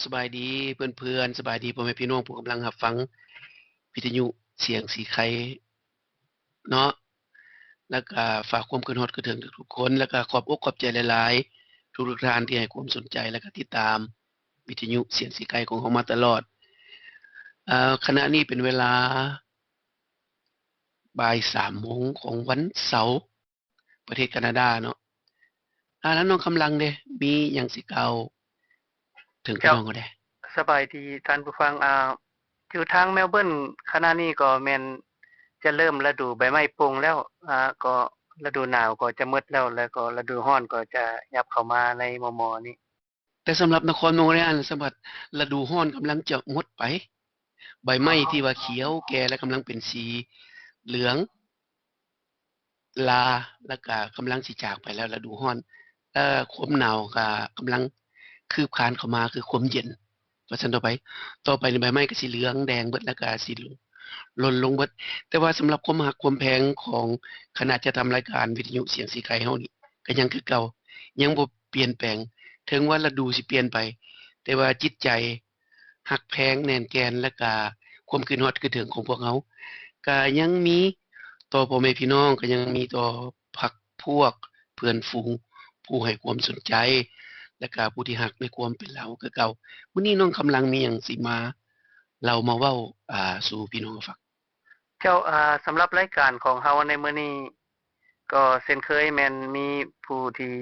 ສະບາຍດີເພື່ອນໆ ສະບາຍດີພໍ່ແມ່ພີ່ນ້ອງຜູ້ກຳລັງຮັບຟັງວິທະຍຸສຽງສີໄຄເນາະ ແລ້ວກະຝາກຄວາມຄິດຮອດຄຶດເຖິງທຸກໆຄົນ ແລ້ວກະຂອບອົກຂອບໃຈຫຼາຍໆ ທຸກໆທ່ານທີ່ໃຫ້ຄວາມສົນໃຈ ແລ້ວກະຕິດຕາມວິທະຍຸສຽງສີໄຄຂອງເຮົາມາຕະຫຼອດ. ເອີ ຂະນະນີ້ເປັນເວລາບ່າຍສາມໂມງຂອງວັນເສົາ ປະເທດການາດາເນາະ. ອາ ແລ້ວນ້ອງຄຳລັງເດ ມີຫຍັງຊິກ່າວເຖິງພີ່ນ້ອງເຮົາແດ່? ສະບາຍດີທ່ານຜູ້ຟັງ. ອາ ຢູ່ທາງເມລເບີນຂະນະນີ້ກໍແມ່ນຈະເລີ່ມລະດູໃບໄມ້ປົ່ງແລ້ວ ອາ ກໍລະດູໜາວກໍຈະໝົດແລ້ວ ແລ້ວກໍລະດູຮ້ອນກໍຈະຫຍັບເຂົ້າມາໃນມໍ່ໆນີ້. ແຕ່ສຳລັບນະຄອນໂມເຣອນ ສຳລັບລະດູຮ້ອນກຳລັງຈະໝົດໄປ ໃບໄມ້ທີ່ວ່າຂຽວແກ່ ແລະ ກຳລັງເປັນສີເຫຼືອງລາ ແລ້ວກະກຳລັງຊິຈາກໄປແລ້ວ ລະດູຮ້ອນ ແລະ ຄວາມໜາວກະກຳລັງຄືບຄານເຂົ້າມາ ຄືຄວາມເຢັນ ວ່າຊັ້ນຕໍ່ໄປ. ຕໍ່ໄປນີ້ໃບໄມ້ກະຊິເຫຼືອງແດງເບິດ ແລ້ວກະຊິຫຼົ່ນລົງເບິດ. ແຕ່ວ່າສຳລັບຄວາມຮັກຄວາມແພງຂອງຄະນະຈັດທຳລາຍການວິທະຍຸສຽງສີໄຄເຮົານີ້ ກະຍັງຄືເກົ່າ ຍັງບໍ່ປ່ຽນແປງ. ເຖິງວ່າລະດູຊິປ່ຽນໄປ ແຕ່ວ່າຈິດໃຈ ຮັກແພງແໜ້ນແກ່ນ ແລະກະຄວາມຄິດຮອດຄິດເຖິງຂອງພວກເຮົາ ກະຍັງມີຕໍ່ພໍ່ແມ່ພີ່ນ້ອງ ກະຍັງມີຕໍ່ພັກພວກເພື່ອນຝູງ ຜູ້ໃຫ້ຄວາມສົນໃຈ ແລະກະຜູ້ທີ່ຮັກໃນຄວາມເປັນລາວຄືເກົ່າ. ມື້ນີ້ນ້ອງຄຳລັງມີຫຍັງຊິມາເລົ່າມາເວົ້າ ອາ ສູ່ພີ່ນ້ອງຟັງ? ເຈົ້າ ອາ ສຳລັບລາຍການຂອງເຮົາໃນມື້ນີ້ ກໍເຊັ່ນເຄີຍແມ່ນມີຜູ້ທີ່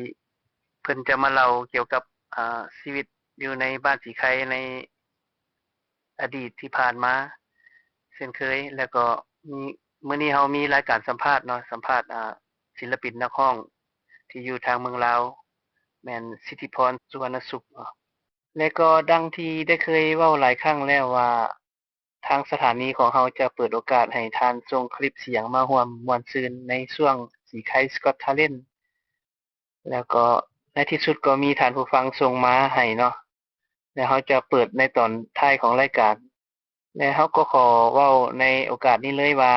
ເພິ່ນຈະມາເລົ່າກ່ຽວກັບ ອາ ຊີວິດຢູ່ໃນບ້ານສີໄຄໃນອະດີດທີ່ຜ່ານມາເຊັ່ນເຄີຍ ແລ້ວກໍມີ ມື້ນີ້ເຮົາມີລາຍການສຳພາດເນາະ ສຳພາດ ອາ ສິນລະປິນນັກຮ້ອງທີ່ຢູ່ທາງເມືອງລາວ ແມ່ນສິດທິພອນ ສຸວັນນະສຸກເນາະ. ແລະກໍດັ່ງທີ່ໄດ້ເຄີຍເວົ້າຫຼາຍຄັ້ງແລ້ວວ່າ ທາງສະຖານີຂອງເຮົາຈະເປີດໂອກາດໃຫ້ທ່ານສົ່ງຄລິບສຽງມາຮ່ວມມ່ວນຊື່ນໃນຊ່ວງສີໄຄ Got Talent ແລ້ວກໍໃນທີ່ສຸດກໍມີທ່ານຜູ້ຟັງສົ່ງມາໃຫ້ເນາະ ແລ້ວເຮົາຈະເປີດໃນຕອນທ້າຍຂອງລາຍການ ແລະເຮົາກໍຂໍເວົ້າໃນໂອກາດນີ້ເລີຍວ່າ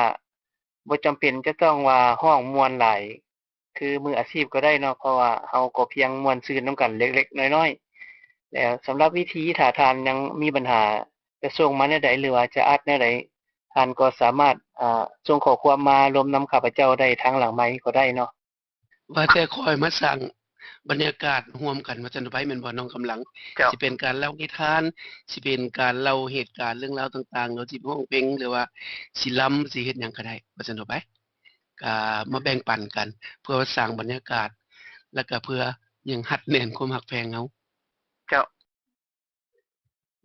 ບໍ່ຈຳເປັນຈະຕ້ອງວ່າຮ້ອງມ່ວນຫຼາຍ ຄືມືອາຊີບກໍໄດ້ເນາະ ເພາະວ່າເຮົາກໍພຽງມ່ວນຊື່ນນຳກັນເລັກໆນ້ອຍໆ. ແລ້ວສຳລັບວິທີ ຖ້າທ່ານຍັງມີບັນຫາຈະສົ່ງມາແນວໃດ ຫຼືວ່າຈະອັດແນວໃດ ທ່ານກໍສາມາດ ອາ ສົ່ງຂໍ້ຄວາມມາລົມນຳຂ້າພະເຈົ້າໄດ້ທາງຫຼັງໄມກໍໄດ້ເນາະ. ວ່າແຕ່ຂໍໃຫ້ມາສ້າງບັນຍາກາດຮ່ວມກັນວ່າຊັ້ນໄປ ແມ່ນບໍ່ນ້ອງຄຳລັງ? ເຈົ້າ. ຊິເປັນການເລົ່ານິທານ ຊິເປັນການເລົ່າເຫດການເລື່ອງລາວຕ່າງໆ ຫຼືຊິຮ້ອງເພງ ຫຼືວ່າຊິລຳ ຊິເຮັດຫຍັງກໍໄດ້ວ່າຊັ້ນໄປ. ກະມາແບ່ງປັນກັນ ເພື່ອວ່າສ້າງບັນຍາກາດ ແລ້ວກະເພື່ອຍັງຮັດແໜ້ນຄວາມຮັກແພງເຮົາ. ເຈົ້າ.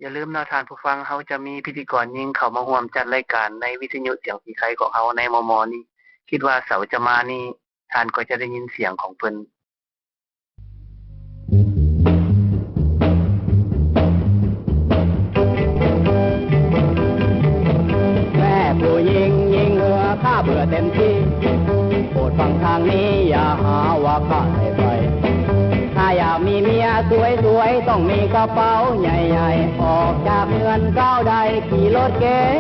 ຢ່າລືມເນາະທ່ານຜູ້ຟັງ ເຮົາຈະມີພິທີກອນຍິງເຂົ້າມາຮ່ວມຈັດລາຍການໃນວິທະຍຸສຽງສີໄຄຂອງເຮົາໃນມໍ່ໆນີ້. ຄິດວ່າເສົາຈະມານີ້ ທ່ານກໍຈະໄດ້ຍິນສຽງຂອງເພິ່ນ. ແມ່ຜູ້ຍິງຍິງເຫື່ອຂ້າເບື່ອເຕັມທີ່ ໂປດຟັງທາງນີ້ ຢ່າຫາວ່າຂ້າໄດ້ໄປ. ຖ້າຢາກມີເມຍສວຍໆ ຕ້ອງມີກະເປົາໃຫຍ່ໆ ອອກຈາກເຮືອນກ້າວໄດ້ຂີ່ລົດເກັງ.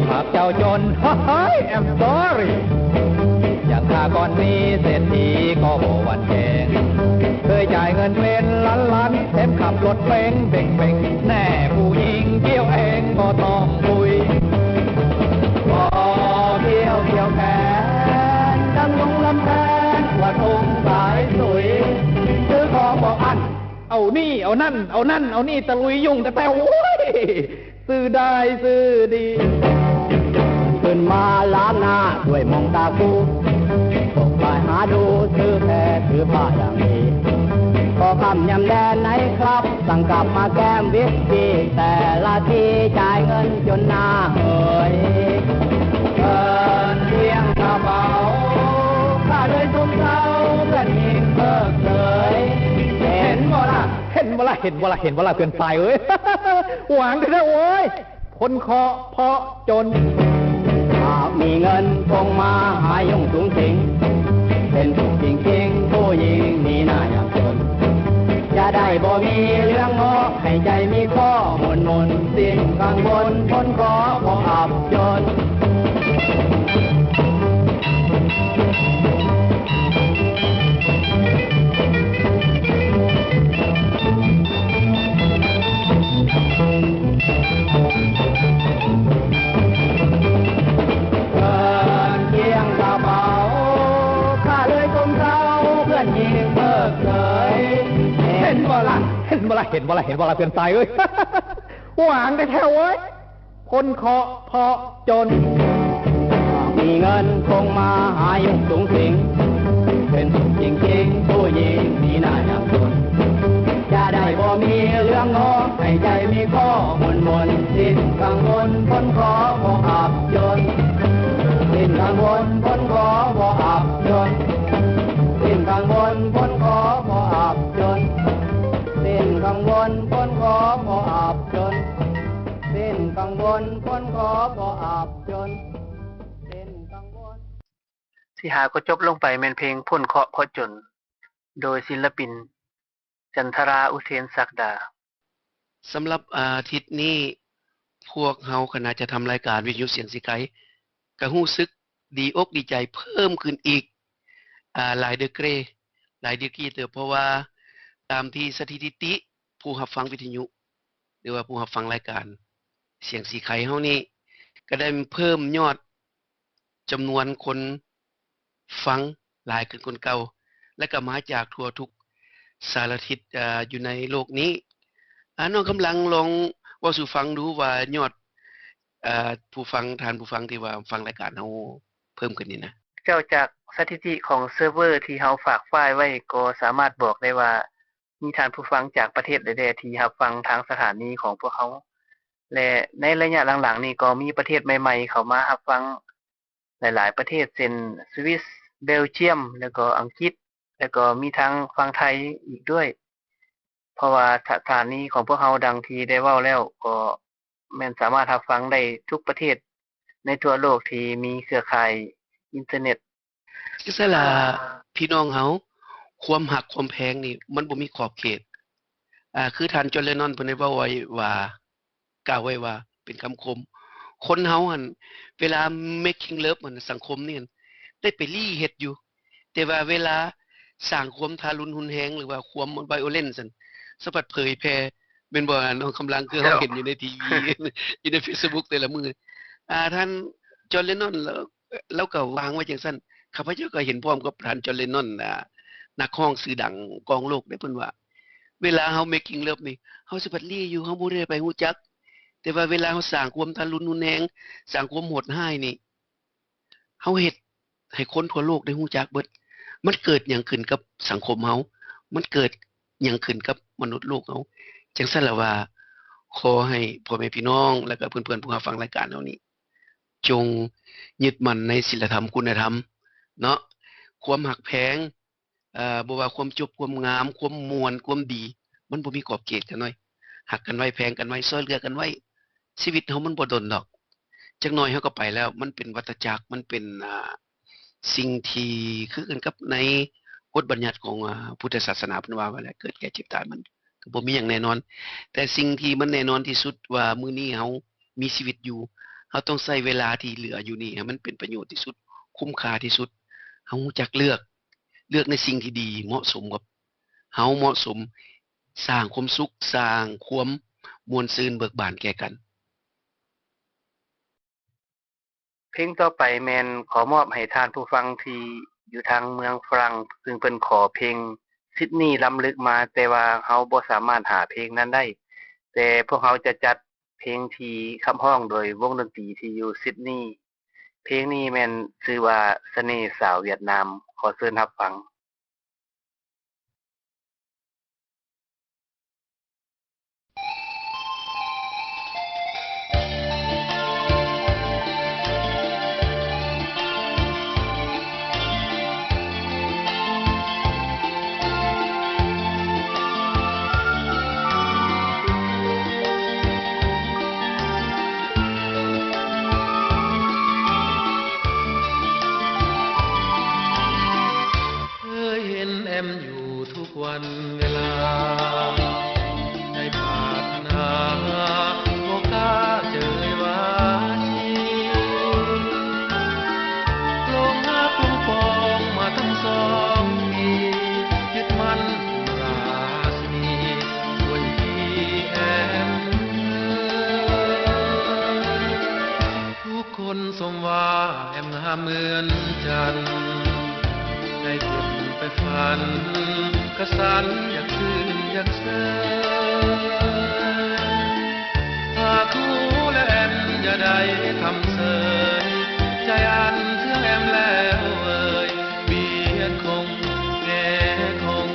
ຫາກເຈົ້າຈົນ I'm sorry ຢ່າງຂ້າກ່ອນມີເສດຖີກໍບໍ່ຫວັ່ນເກງ ເຄີຍຈ່າຍເງິນເປັນລ້ານໆ ແຖມຂັບລົດເບັງເບັງໆ ແນ່ຜູ້ຍິງກ່ຽວເອງບໍ່ຕ້ອງຄຸຍ ບໍ່ກ່ຽວກ່ຽວແຂນ ດຳລົງລຳແພນ ກວາດອົງສາຍສຸຍ ຊື້ຂອງບໍ່ອັ້ນ ເອົານີ້ເອົານັ້ນ ເອົານັ້ນເອົານີ້ ຕະລຸຍຫຍຸ້ງແຕ່ແຕ່ ໂອ້ຍ ຊື້ໄດ້ຊື້ດີ. ຕື່ນມາລ້າງໜ້າດ້ວຍມອງຕາຄູ່ ຕົກບ່າຍຫາດູຊື້ແພຊື້ຜ້າຢ່າງດີ ພໍຄ່ຳຍາມແລໃນຄັບ ສັ່ງກັບມາແກ້ມວິສກີ ແຕ່ລະທີຈ່າຍເງິນຈົນໜ້າເຫີຍ ເງິນລ້ຽງກະເປົາ ຂ້າເລີຍຊົມເຊົາ ເພື່ອນຍິງເພີກເສີຍ ເຫັນບໍ່ລະ ເຫັນບໍ່ລະ ເຫັນບໍ່ລະ ເຫັນບໍ່ລະ ເພື່ອນຊາຍເອີຍ ຫວັງແທ້ໆ ໂອ້ຍ ຄົນເຄາະເພາະຈົນ ຫາກມີເງິນຄົງມາຫາຍົງສູງສິງ ເປັນທຸກຈິງໆ ຜູ້ຍິງມີໜ້າຍາກຈົນ ຈະໄດ້ບໍ່ມີເລື່ອງງໍ ໃຫ້ໃຈມີຂໍ້ໝຸ່ນໆ ສິ້ນກັງວົນ ຄົນເຄາະເພາະອັບຈົນ. ເ ບໍ່ລະ ເຫັນບໍ່ລະ ເຫັນບໍ່ລະ ເພື່ອນຊາຍເອີຍ ຫວ່າງແທ້ໆເວີຍ ຄົນເຄາະເພາະຈົນ. ມີເງິນຄົງມາຫາຍຸງສູງສິງ ເປັນສຸກຈິງໆ ຜູ້ຍິງມີໜ້າຍາມຈົນ ຈະໄດ້ບໍ່ມີເລື່ອງງໍ ໃຫ້ໃຈມີຂໍ້ມົນໆ ສິ້ນກັງວົນພົ້ນເຄາະເພາະອັບຈົນ ສິ້ນກັງວົນພົ້ນເຄາະເພາະອັບຈົນ ສິ້ນກັງວົນພົ້ນເຄາະເພາະອັບຈົນ ສິ້ນກັງວົນພົ້ນເຄາະເພາະອັບຈົນ ສິ້ນກັງວົນພົ້ນເຄາະເພາະອັບຈົນ ສິ້ນກັງວົນ. ທີ່ຫາກໍຈົບລົງໄປແມ່ນເພງພົ້ນເຄາະເພາະຈົນ ໂດຍສິນລະປິນ ຈັນທະລາ ອຸເທນສັກດາ. ສຳລັບອາທິດນີ້ ພວກເຮົາຄະນະຈັດທຳລາຍການວິທະຍຸສຽງສີໄຄ ກະຮູ້ສຶກດີອົກດີໃຈເພີ່ມຂຶ້ນອີກ ອາ ຫຼາຍເດີເກຣ ຫຼາຍດີກຣີເຕີບ ເພາະວ່າຕາມທີ່ສະຖິຕິ ຜູ້ຮັບຟັງວິທະຍຸ ຫຼືວ່າຜູ້ຮັບຟັງລາຍການສຽງສີໄຄເຮົານີ້ ກະໄດ້ເພີ່ມຍອດ ຈຳນວນຄົນຟັງຫຼາຍຂຶ້ນກວ່າເກົ່າ ແລະ ກໍມາຈາກທົ່ວທຸກສາລະທິດ ເອີ ຢູ່ໃນໂລກນີ້. ອາ ນ້ອງກຳລັງລອງເວົ້າສູ່ຟັງດູວ່າຍອດ ເອີ ຜູ້ຟັງ ທ່ານຜູ້ຟັງທີ່ວ່າຟັງລາຍການເຮົາເພີ່ມຂຶ້ນນີ້ນະ. ເຈົ້າ, ຈາກສະຖິຕິຂອງເຊີເວີທີ່ເຮົາຝາກໄຟລ໌ໄວ້ ກໍສາມາດບອກໄດ້ວ່າ ມີທ່ານຜູ້ຟັງຈາກປະເທດໃດແດ່ທີ່ຮັບຟັງທາງສະຖານີຂອງພວກເຮົາ ແລະ ໃນໄລຍະຫຼັງໆນີ້ກໍມີປະເທດໃໝ່ໆເຂົ້າມາຮັບຟັງຫຼາຍໆປະເທດ ເຊັ່ນ ສະວິດ, ເບລຈຽມ ແລ້ວກໍອັງກິດ ແລ້ວກໍມີທາງຝັ່ງໄທອີກດ້ວຍ ເພາະວ່າສະຖານີຂອງພວກເຮົາ ດັ່ງທີ່ໄດ້ເວົ້າແລ້ວ ກໍ ແມ່ນສາມາດຮັບຟັງໄດ້ທຸກປະເທດໃນທົ່ວໂລກທີ່ມີເຄືອຂ່າຍອິນເຕີເນັດ. ຈັ່ງຊັ້ນລະ ພີ່ນ້ອງເຮົາ, ຄວາມຮັກຄວາມແພງນີ້ມັນບໍ່ມີຂອບເຂດ. ອາ ຄືທ່ານ ຈອນ ເລນອນ ເພິ່ນໄດ້ເວົ້າໄວ້ວ່າ, ກ່າວໄວ້ວ່າເປັນຄຳຄົມ, ຄົນເຮົາຫັ້ນ ເວລາ ເມກຄິງເລີບ ຫັ້ນ ສັງຄົມນີ້ຫັ້ນ ໄດ້ໄປລີ້ເຮັດຢູ່. ແຕ່ວ່າເວລາສ້າງຄວາມທາລຸນຮຸນແຮງ ຫຼືວ່າຄວາມໄວໂອເລັນຊັ້ນ ສະພັດເຜີຍແຜ່ ແມ່ນບໍ່ ນ້ອງຄຳລັງ? ຄືເຮົາເຫັນຢູ່ໃນທີວີ ຢູ່ໃນເຟສບຸກແຕ່ລະມື້. ອາ ທ່ານ ຈອນ ເລນອນ ລາວ ລາວກໍວາງໄວ້ຈັ່ງຊັ້ນ. ຂ້າພະເຈົ້າກໍເຫັນພ້ອມກັບທ່ານ ຈອນ ເລນອນ ອາ ນັກຮ້ອງຊື່ດັງກ້ອງໂລກເດ້ ເພິ່ນວ່າ ເວລາເຮົາ ເມກຄິງເລີບ ນີ້ ເຮົາສະພັດລີ້ຢູ່ ເຮົາບໍ່ໄດ້ໃຜຮູ້ຈັກ. ແຕ່ວ່າເວລາເຮົາສ້າງຄວາມທາລຸນຮຸນແຮງ ສ້າງຄວາມໂຫດຮ້າຍນີ້ ເຮົາເຮັດໃຫ້ຄົນທົ່ວໂລກໄດ້ຮູ້ຈັກເບິດ ມັນເກີດຫຍັງຂຶ້ນກັບສັງຄົມເຮົາ ມັນເກີດຫຍັງຂຶ້ນກັບມະນຸດໂລກເຮົາ. ຈັ່ງຊັ້ນລະວ່າ ຂໍໃຫ້ພໍ່ແມ່ພີ່ນ້ອງ ແລ້ວກໍເພື່ອນໆຜູ້ຮັບຟັງລາຍການເຮົານີ້ ຈົ່ງຍຶດໝັ້ນໃນສິນລະທຳຄຸນນະທຳເນາະ ຄວາມຮັກແພງ ເອີ ບໍ່ວ່າຄວາມຈົບ ຄວາມງາມ ຄວາມມ່ວນ ຄວາມດີ ມັນບໍ່ມີຂອບເຂດ. ຈັກໜ້ອຍຮັກກັນໄວ້ ແພງກັນໄວ້ ຊ່ວຍເຫຼືອກັນໄວ້ ຊີວິດເຮົາມັນບໍ່ດົນດອກ ຈັກໜ້ອຍເຮົາກໍໄປແລ້ວ. ມັນເປັນວັດຕະຈັກ ມັນເປັນ ອາ ສິ່ງທີ່ຄືກັນກັບໃນບົດບັນຍັດຂອງ ອາ ພຸດທະສາສະໜາ ເພິ່ນວ່າໄວ້ແລ້ວ ເກີດແກ່ເຈັບຕາຍ ມັນກໍບໍ່ມີຫຍັງແນ່ນອນ. ແຕ່ສິ່ງທີ່ມັນແນ່ນອນທີ່ສຸດວ່າ ມື້ນີ້ເຮົາມີຊີວິດຢູ່ ເຮົາຕ້ອງໃຊ້ເວລາທີ່ເຫຼືອຢູ່ນີ້ໃຫ້ມັນເປັນປະໂຫຍດທີ່ສຸດ ຄຸ້ມຄ່າທີ່ສຸດ. ເຮົາຮູ້ຈັກເລືອກ ເລືອກໃນສິ່ງທີ່ດີ ເໝາະສົມກັບເຮົາ ເໝາະສົມ ສ້າງຄວາມສຸກ ສ້າງຄວາມມ່ວນຊື່ນເບີກບານແກ່ກັນ. ເພງຕໍ່ໄປແມ່ນຂໍມອບໃຫ້ທ່ານຜູ້ຟັງທີ່ຢູ່ທາງເມືອງຝຣັ່ງ ຊຶ່ງເພິ່ນຂໍເພງ Sydney ລ້ຳເລິກ ມາ, ແຕ່ວ່າເຮົາບໍ່ສາມາດຫາເພງນັ້ນໄດ້, ແຕ່ພວກເຮົາຈະຈັດເພງທີ່ຂັບຮ້ອງໂດຍວົງດົນຕີທີ່ຢູ່ Sydney. ເພງນີ້ແມ່ນຊື່ວ່າ ສະເໜ່ສາວຫວຽດນາມ. ຂໍເຊີນຮັບຟັງ. ເຄີຍເຫັນແອມຢູ່ທຸກວັນເວລາ ໃນປາດຖະໜາບໍ່ກ້າເຈີຍວ່າຊິ ຫຼົງຮັກຫຼົງປອງມາທັງສອງປີ ຍຶດໝັ້ນລາຊິນີ ຊ່ວຍທີ່ແອມເອີຍ ທຸກຄົນຊົມວ່າແອມງາມເໝືອນຈັນ ໄດ້ເກັບໄປຝັນ ກະສັນຢາກຊື່ນຢາກເສີຍ ຫາກຮູ້ແລະແອມຢ່າໄດ້ທຳເສີຍ ໃຈອັນເຊື່ອງແອມແລ້ວເອີຍ ບຽດຄົງແງ່ຄົງ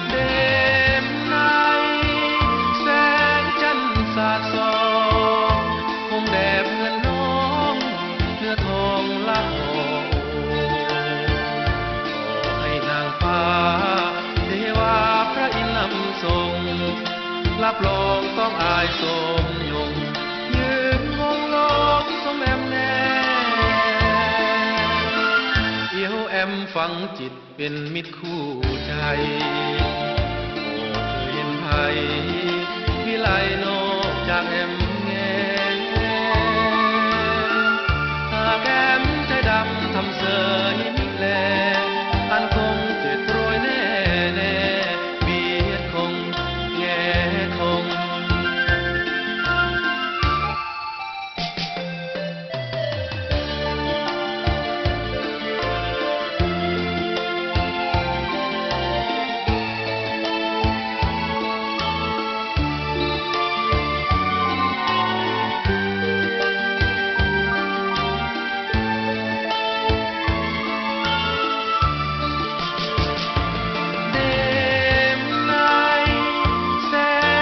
ເດມໃນແສງຈັນສາດສ່ອງ ຄົງແດ່ເພື່ອນນ້ອງ ເນື້ອທອງລະອອ ຂໍໃຫ້ນາງຟ້າເທວາພະອິນນຳສົ່ງ ຮັບຮອງຕ້ອງອາຍສົມຍົງ ຢືນງອງລອງສົມແອມແນ່ ອີວແອມຝັງຈິດ ເປັນມິດຄູ່ໃຈ ບໍ່ເຄີຍເຫັນໃຜວິໄລນອກຈາກແອມແນ່ ຫາກແອມໃຈດຳທຳເສີຍນີ້ແລ ອັນຄົງເຈັດໂຣຍແນ່ແນ່ ບຽດຄົງແງ່ຄົງ. ເດມໃນແສ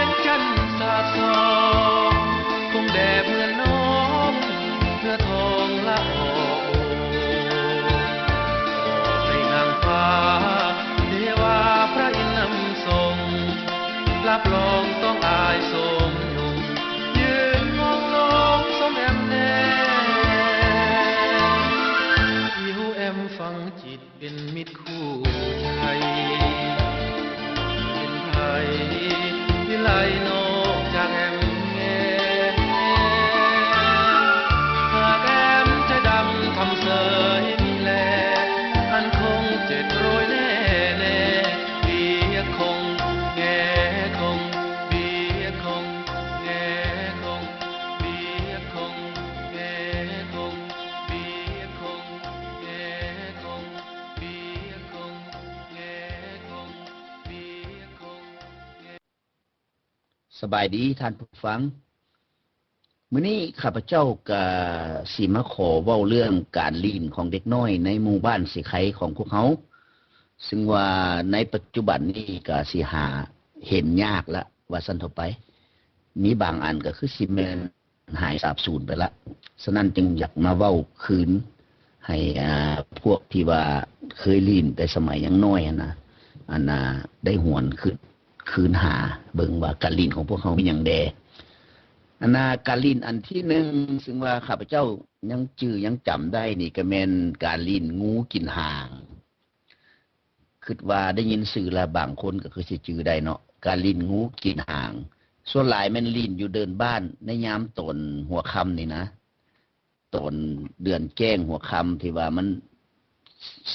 ງຈັນສາດສ່ອງ ຄົງແດ່ເພື່ອນນ້ອງ ເພື່ອທອງລະອອ ຂໍໃຫ້ນາງຟ້າເທວາພະອິນນຳສົ່ງ ຮັບຮອງຕ້ອງອາຍສົມຍົງ ຢືນງອງລອງສົມແອມແນ່ ອີວແອມຝັງຈິດ ເປັນມິດຄູ່ໃຈ ເປັນໃຜທີ່ໄລນອກຈາກແອມແນ່ ຫາກແອມໃຈດຳທຳເສີຍນີ້ແລ ອັນຄົງເຈັດໂຣຍແນ່ແນ່ ບຽດຄົງແງ່ຄົງ ບຽດຄົງແງ່ຄົງ ບຽດຄົງແງ່ຄົງ ບຽດຄົງແງ່ຄົງ. ສະບາຍດີທ່ານຜູ້ຟັງ, ມື້ນີ້ຂ້າພະເຈົ້າກະຊິມາຂໍເວົ້າເລື່ອງການຫຼິ້ນຂອງເດັກນ້ອຍໃນໝູ່ບ້ານສີໄຄຂອງພວກເຮົາ, ຊຶ່ງວ່າໃນປັດຈຸບັນນີ້ກະຊິຫາເຫັນຍາກລະ ວ່າຊັ້ນເຖາະໄປ, ມີບາງອັນກະຄືຊິແມ່ນ ຫາຍສາບສູນໄປລະ. ສະນັ້ນຈຶ່ງຢາກມາເວົ້າຄືນໃຫ້ ອ່າ ພວກທີ່ວ່າເຄີຍຫຼິ້ນແຕ່ສະໄໝຍັງນ້ອຍຫັ້ນນະ ອັນນ່າ ໄດ້ຫວນຄືນ ຄືນຫາເບິ່ງວ່າການຫຼິ້ນຂອງພວກເຮົາມີຫຍັງແດ່. ອັນນ່າ ການຫຼິ້ນອັນທີໜຶ່ງ ຊຶ່ງວ່າຂ້າພະເຈົ້າຍັງຈື່ຍັງຈຳໄດ້ນີ້ ກະແມ່ນການຫຼິ້ນງູກິນຫາງ. ຄິດວ່າໄດ້ຍິນຊື່ລະ ບາງຄົນກໍຄືຊິຈື່ໄດ້ເນາະ, ການຫຼິ້ນງູກິນຫາງ. ສ່ວນຫຼາຍແມ່ນຫຼິ້ນຢູ່ເດີ່ນບ້ານໃນຍາມຕອນຫົວຄ່ຳນີ້ນະ, ຕອນເດືອນແຈ້ງຫົວຄ່ຳທີ່ວ່າມັນ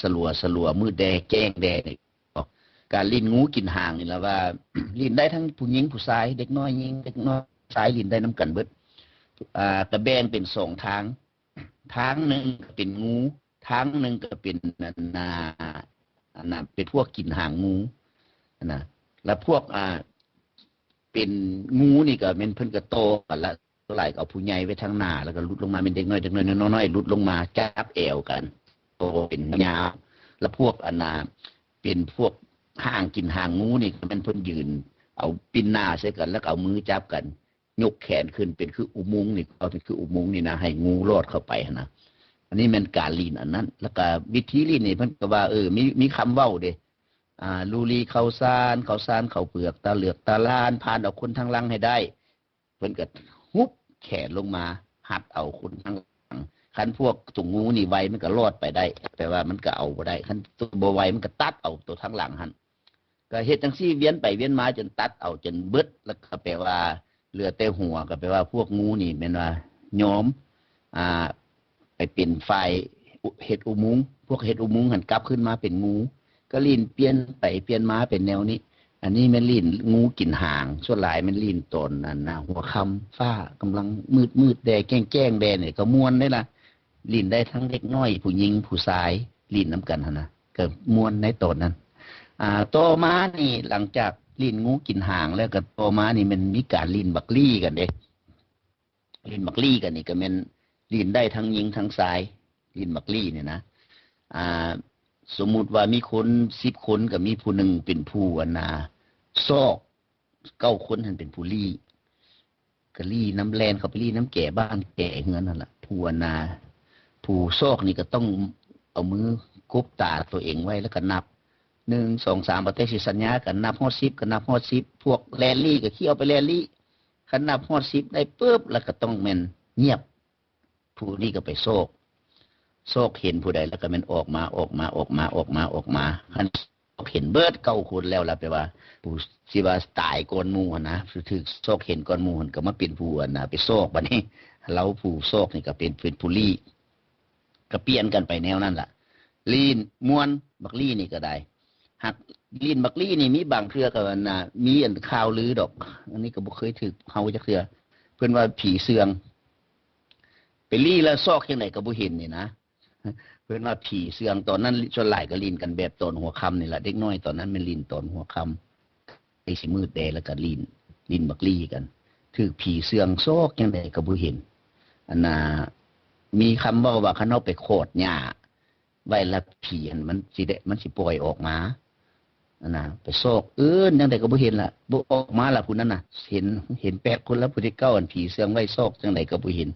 ສະຫຼົວໆ ມືດແດ່ແຈ້ງແດ່ນີ້. ການຫຼິ້ນງູກິນຫາງນີ້ລະວ່າ ຫຼິ້ນໄດ້ທັງຜູ້ຍິງຜູ້ຊາຍ, ເດັກນ້ອຍຍິງ ເດັກນ້ອຍຊາຍຫຼິ້ນໄດ້ນຳກັນເບິດ. ອ່າ ກະແບ່ງເປັນສອງທາງ, ທາງໜຶ່ງກະເປັນງູ ທາງໜຶ່ງກະເປັນ ອັນນ່າ ອັນນ່າ ເປັນພວກກິນຫາງງູຫັ້ນນະ. ລະພວກ ອ່າ ເປັນງູນີ້ກະແມ່ນເພິ່ນກະຕໍ່ກັນລະ, ສ່ວນຫຼາຍກະເອົາຜູ້ໃຫຍ່ໄວ້ທາງໜ້າ ລະກະຫຼຸດລົງມາແມ່ນເດັກນ້ອຍ ເດັກນ້ອຍນ້ອຍໆ ຫຼຸດລົງມາຈັບແອວກັນ ຕໍ່ເປັນຍາວ. ລະພວກ ອັນນ່າ ເປັນພວກຫາງກິນຫາງງູນີ້ກະແມ່ນເພິ່ນຢືນເອົາປິ່ນໜ້າໃສ່ກັນ ລະກະເອົາມືຈັບກັນ ຍົກແຂນຂຶ້ນເປັນຄືອຸໂມງນີ້ ເອົາເປັນຄືອຸໂມງນີ້ນະ ໃຫ້ງູລອດເຂົ້າໄປຫັ້ນນະ. ອັນນີ້ແມ່ນການຫຼິ້ນອັນນັ້ນ. ລະກະວິທີຫຼິ້ນນີ້ເພິ່ນກະວ່າ ເອີ ມີ ມີຄຳເວົ້າເດ້ ອ່າ ລູລີເຂົ້າສານ ເຂົ້າສານເຂົ້າເປືອກ ຕາເລືອກຕາລານ ຜ່ານເອົາຄົນທາງຫຼັງໃຫ້ໄດ້. ເພິ່ນກະຮຸບແຂນລົງມາ ຮັດເອົາຄົນທາງຫຼັງ. ຄັນພວກໂຕງູນີ້ໄວ ມັນກະລອດໄປໄດ້ ແຕ່ວ່າມັນກະເອົາບໍ່ໄດ້, ຄັນໂຕບໍ່ໄວ ມັນກະຕັດເອົາໂຕທາງຫຼັງຫັ້ນ. ກະເຮັດຈັ່ງຊີ້ວຽນໄປວຽນມາຈົນຕັດເອົາຈົນເບິດ ລະກະແປວ່າເຫຼືອແຕ່ຫົວ ກະແປວ່າພວກງູນີ້ແມ່ນວ່າຍອມ ອ່າ ໄປເປັນຝ່າຍເຮັດອຸໂມງ, ພວກເຮັດອຸໂມງຫັ້ນກັບຄືນມາເປັນງູ ກະຫຼິ້ນປ່ຽນໄປປ່ຽນມາເປັນແນວນີ້. ອັນນີ້ແມ່ນຫຼິ້ນງູກິນຫາງ, ສ່ວນຫຼາຍແມ່ນຫຼິ້ນຕອນນັ້ນນະ ຫົວຄ່ຳ ຟ້າກຳລັງມືດໆແດ່ ແຈ້ງໆແດ່ນີ້ກະມ່ວນເດ້ລະ. ຫຼິ້ນໄດ້ທັງເດັກນ້ອຍ ຜູ້ຍິງ ຜູ້ຊາຍ ຫຼິ້ນນຳກັນຫັ້ນນະ ກະມ່ວນໃນຕອນນັ້ນ. ອ່າ ຕໍ່ມານີ້ ຫຼັງຈາກຫຼິ້ນງູກິນຫາງແລ້ວ ກໍຕໍ່ມານີ້ແມ່ນມີການຫຼິ້ນບັກລີ້ກັນເດ້. ຫຼິ້ນບັກລີ້ກັນນີ້ກໍແມ່ນຫຼິ້ນໄດ້ທັງຍິງທັງຊາຍ, ຫຼິ້ນບັກລີ້ນີ້ນະ. ອ່າ ສົມມຸດວ່າມີຄົນສິບຄົນ ກໍມີຜູ້ໜຶ່ງເປັນຜູ້ ອັນນ່າ ຊອກ, ເກົ້າຄົນຫັ້ນເປັນຜູ້ລີ້. ກໍລີ້ນຳ ແລ່ນເຂົ້າໄປລີ້ນຳແກ່ບ້ານແກ່ເຮືອນຫັ້ນລະ. ຜູ້ອັນນ່າ ຜູ້ຊອກນີ້ກໍຕ້ອງເອົາມືກົບຕາຕົວເອງໄວ້ ແລ້ວກໍນັບ ໜຶ່ງ ສອງ ສາມ ບໍ່ແຕ່ຊິສັນຍາກັນ ນັບຮອດສິບກໍນັບຮອດສິບ. ພວກແລ່ນລີ້ກໍຂີ້ເອົາໄປແລ່ນລີ້, ຄັນນັບຮອດສິບໄດ້ປຶບ ແລ້ວກໍຕ້ອງແມ່ນງຽບ. ຜູ້ນີ້ກໍໄປຊອກ, ຊອກເຫັນຜູ້ໃດແລ້ວກໍແມ່ນອອກມາ, ອອກມາ, ອອກມາ, ອອກມາ, ອອກມາ. ຄັນຊອກເຫັນເບິດເກົ້າຄົນແລ້ວລະ ແປວ່າຜູ້ທີ່ວ່າຕາຍກ່ອນໝູ່ຫັ້ນນະ, ຖືກຊອກເຫັນກ່ອນໝູ່ຫັ້ນ ກໍມາເປັນຜູ້ອັນນ່າໄປຊອກ. ບັດນີ້ລາວຜູ້ຊອກນີ້ກໍເປັນ ເປັນຜູ້ລີ້, ກໍປ່ຽນກັນໄປແນວນັ້ນລະ. ລີ້ນມ່ວນ, ບັກລີ້ນີ້ກໍໄດ້. ຫາກຫຼິ້ນບັກລີ້ນີ້ ມີບາງເທື່ອກໍອັນນ່າ ມີອັນຂ່າວລືດອກ, ອັນນີ້ກໍບໍ່ເຄີຍຖືກເຮົາຈັກເທື່ອ. ເພິ່ນວ່າຜີເຊື່ອງ ໄປລີ້ແລ້ວຊອກຈັ່ງໃດກໍບໍ່ເຫັນນີ້ນະ. ເພິ່ນວ່າຜີເຊື່ອງ. ຕອນນັ້ນສ່ວນຫຼາຍກໍຫຼິ້ນກັນແບບຕອນຫົວຄ່ຳນີ້ລະ, ເດັກນ້ອຍຕອນນັ້ນແມ່ນຫຼິ້ນຕອນຫົວຄ່ຳ ໃກ້ຊິມືດແດ່ ແລ້ວກໍຫຼິ້ນ ຫຼິ້ນບັກລີ້ກັນ. ຖືກຜີເຊື່ອງ ຊອກຈັ່ງໃດກໍບໍ່ເຫັນ. ອັນນ່າ ມີຄຳເວົ້າວ່າ ຄັນເຮົາໄປຂອດຫຍ້າໄວ້ລະ ຜີຫັ້ນມັນຊິໄດ້ ມັນຊິປ່ອຍອອກມາ. ອັນນ່າ ໄປຊອກເອີ້ນຈັ່ງໃດກໍບໍ່ເຫັນລະ, ບໍ່ອອກມາລະຜູ້ນັ້ນນະ. ເຫັນ ເຫັນແປດຄົນລະ, ຜູ້ທີເກົ້າອັນຜີເຊື່ອງໄວ້ ຊອກຈັ່ງໃດກໍບໍ່ເຫັນ.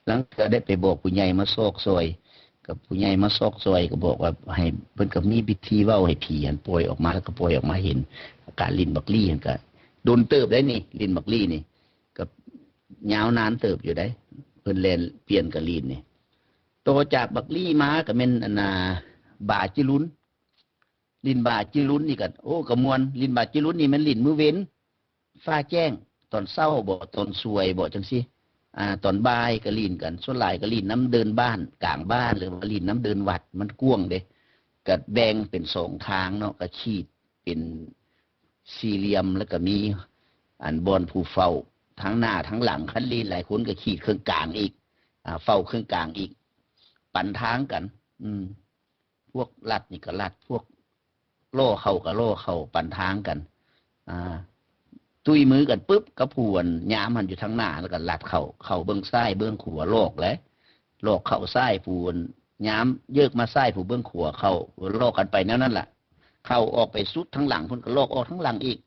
ລາງເທື່ອໄດ້ໄປບອກຜູ້ໃຫຍ່ມາຊອກຊ່ອຍ, ກັບຜູ້ໃຫຍ່ມາຊອກຊ່ອຍ ກໍບອກວ່າໃຫ້ ເພິ່ນກໍມີວິທີເວົ້າໃຫ້ຜີຫັ້ນປ່ອຍອອກມາ ແລ້ວກໍປ່ອຍອອກມາເຫັນ. ການຫຼິ້ນບັກລີ້ຫັ້ນກໍດົນເຕີບໄດ໋ນີ້, ຫຼິ້ນບັກລີ້ນີ້ກໍຍາວນານເຕີບຢູ່ໄດ໋, ເພິ່ນແລ່ນປ່ຽນກັນຫຼິ້ນນີ້. ຕໍ່ຈາກບັກລີ້ມາກໍແມ່ນອັນນ່າ ບາຈີລຸນ. ຫຼິ້ນບາຈີລຸນນີ້ກໍ ໂອ້ ກໍມ່ວນ. ຫຼິ້ນບາຈີລຸນນີ້ແມ່ນຫຼິ້ນມື້ເວັນ ຟ້າແຈ້ງ ຕອນເຊົ້າບໍ ຕອນສວຍບໍ ຈັ່ງຊີ້. ອ່າ ຕອນບ່າຍກໍຫຼິ້ນກັນ, ສ່ວນຫຼາຍກໍຫຼິ້ນນຳເດີ່ນບ້ານ ກາງບ້ານ ຫຼືວ່າຫຼິ້ນນຳເດີ່ນວັດ, ມັນກວ້າງເດ້. ກໍແບ່ງເປັນສອງທາງເນາະ, ກໍຂີດເປັນສີ່ຫຼ່ຽມ ແລ້ວກໍມີອັນບ່ອນຜູ້ເຝົ້າທາງໜ້າທາງຫຼັງ. ຄັນຫຼິ້ນຫຼາຍຄົນກໍຂີດເຄິ່ງກາງອີກ, ອ່າ ເຝົ້າເຄິ່ງກາງອີກ, ປັນທາງກັນ. ອືມ ພວກລັດນີ້ກໍລັດ, ພວກລໍ້ເຂົ້າກໍລໍ້ເຂົ້າ, ປັນທາງກັນ. ອ່າ ຕຸ້ຍມືກັນປຶບ ກັບຜູ້ອັນຍາມຫັ້ນຢູ່ທາງໜ້າ ແລ້ວກໍລັດເຂົ້າ, ເຂົ້າເບື້ອງຊ້າຍເບື້ອງຂວາ ຫຼອກແຫຼະ, ຫຼອກເຂົ້າຊ້າຍ, ຜູ້ອັນຍາມເຢິກມາຊ້າຍ, ຜູ້ເບື້ອງຂວາເຂົ້າ, ຫຼອກກັນໄປແນວນັ້ນລະ. ເຂົ້າອອກໄປສຸດທາງຫຼັງພຸ້ນ ກໍຫຼອກອອກທາງຫຼັງອີກ.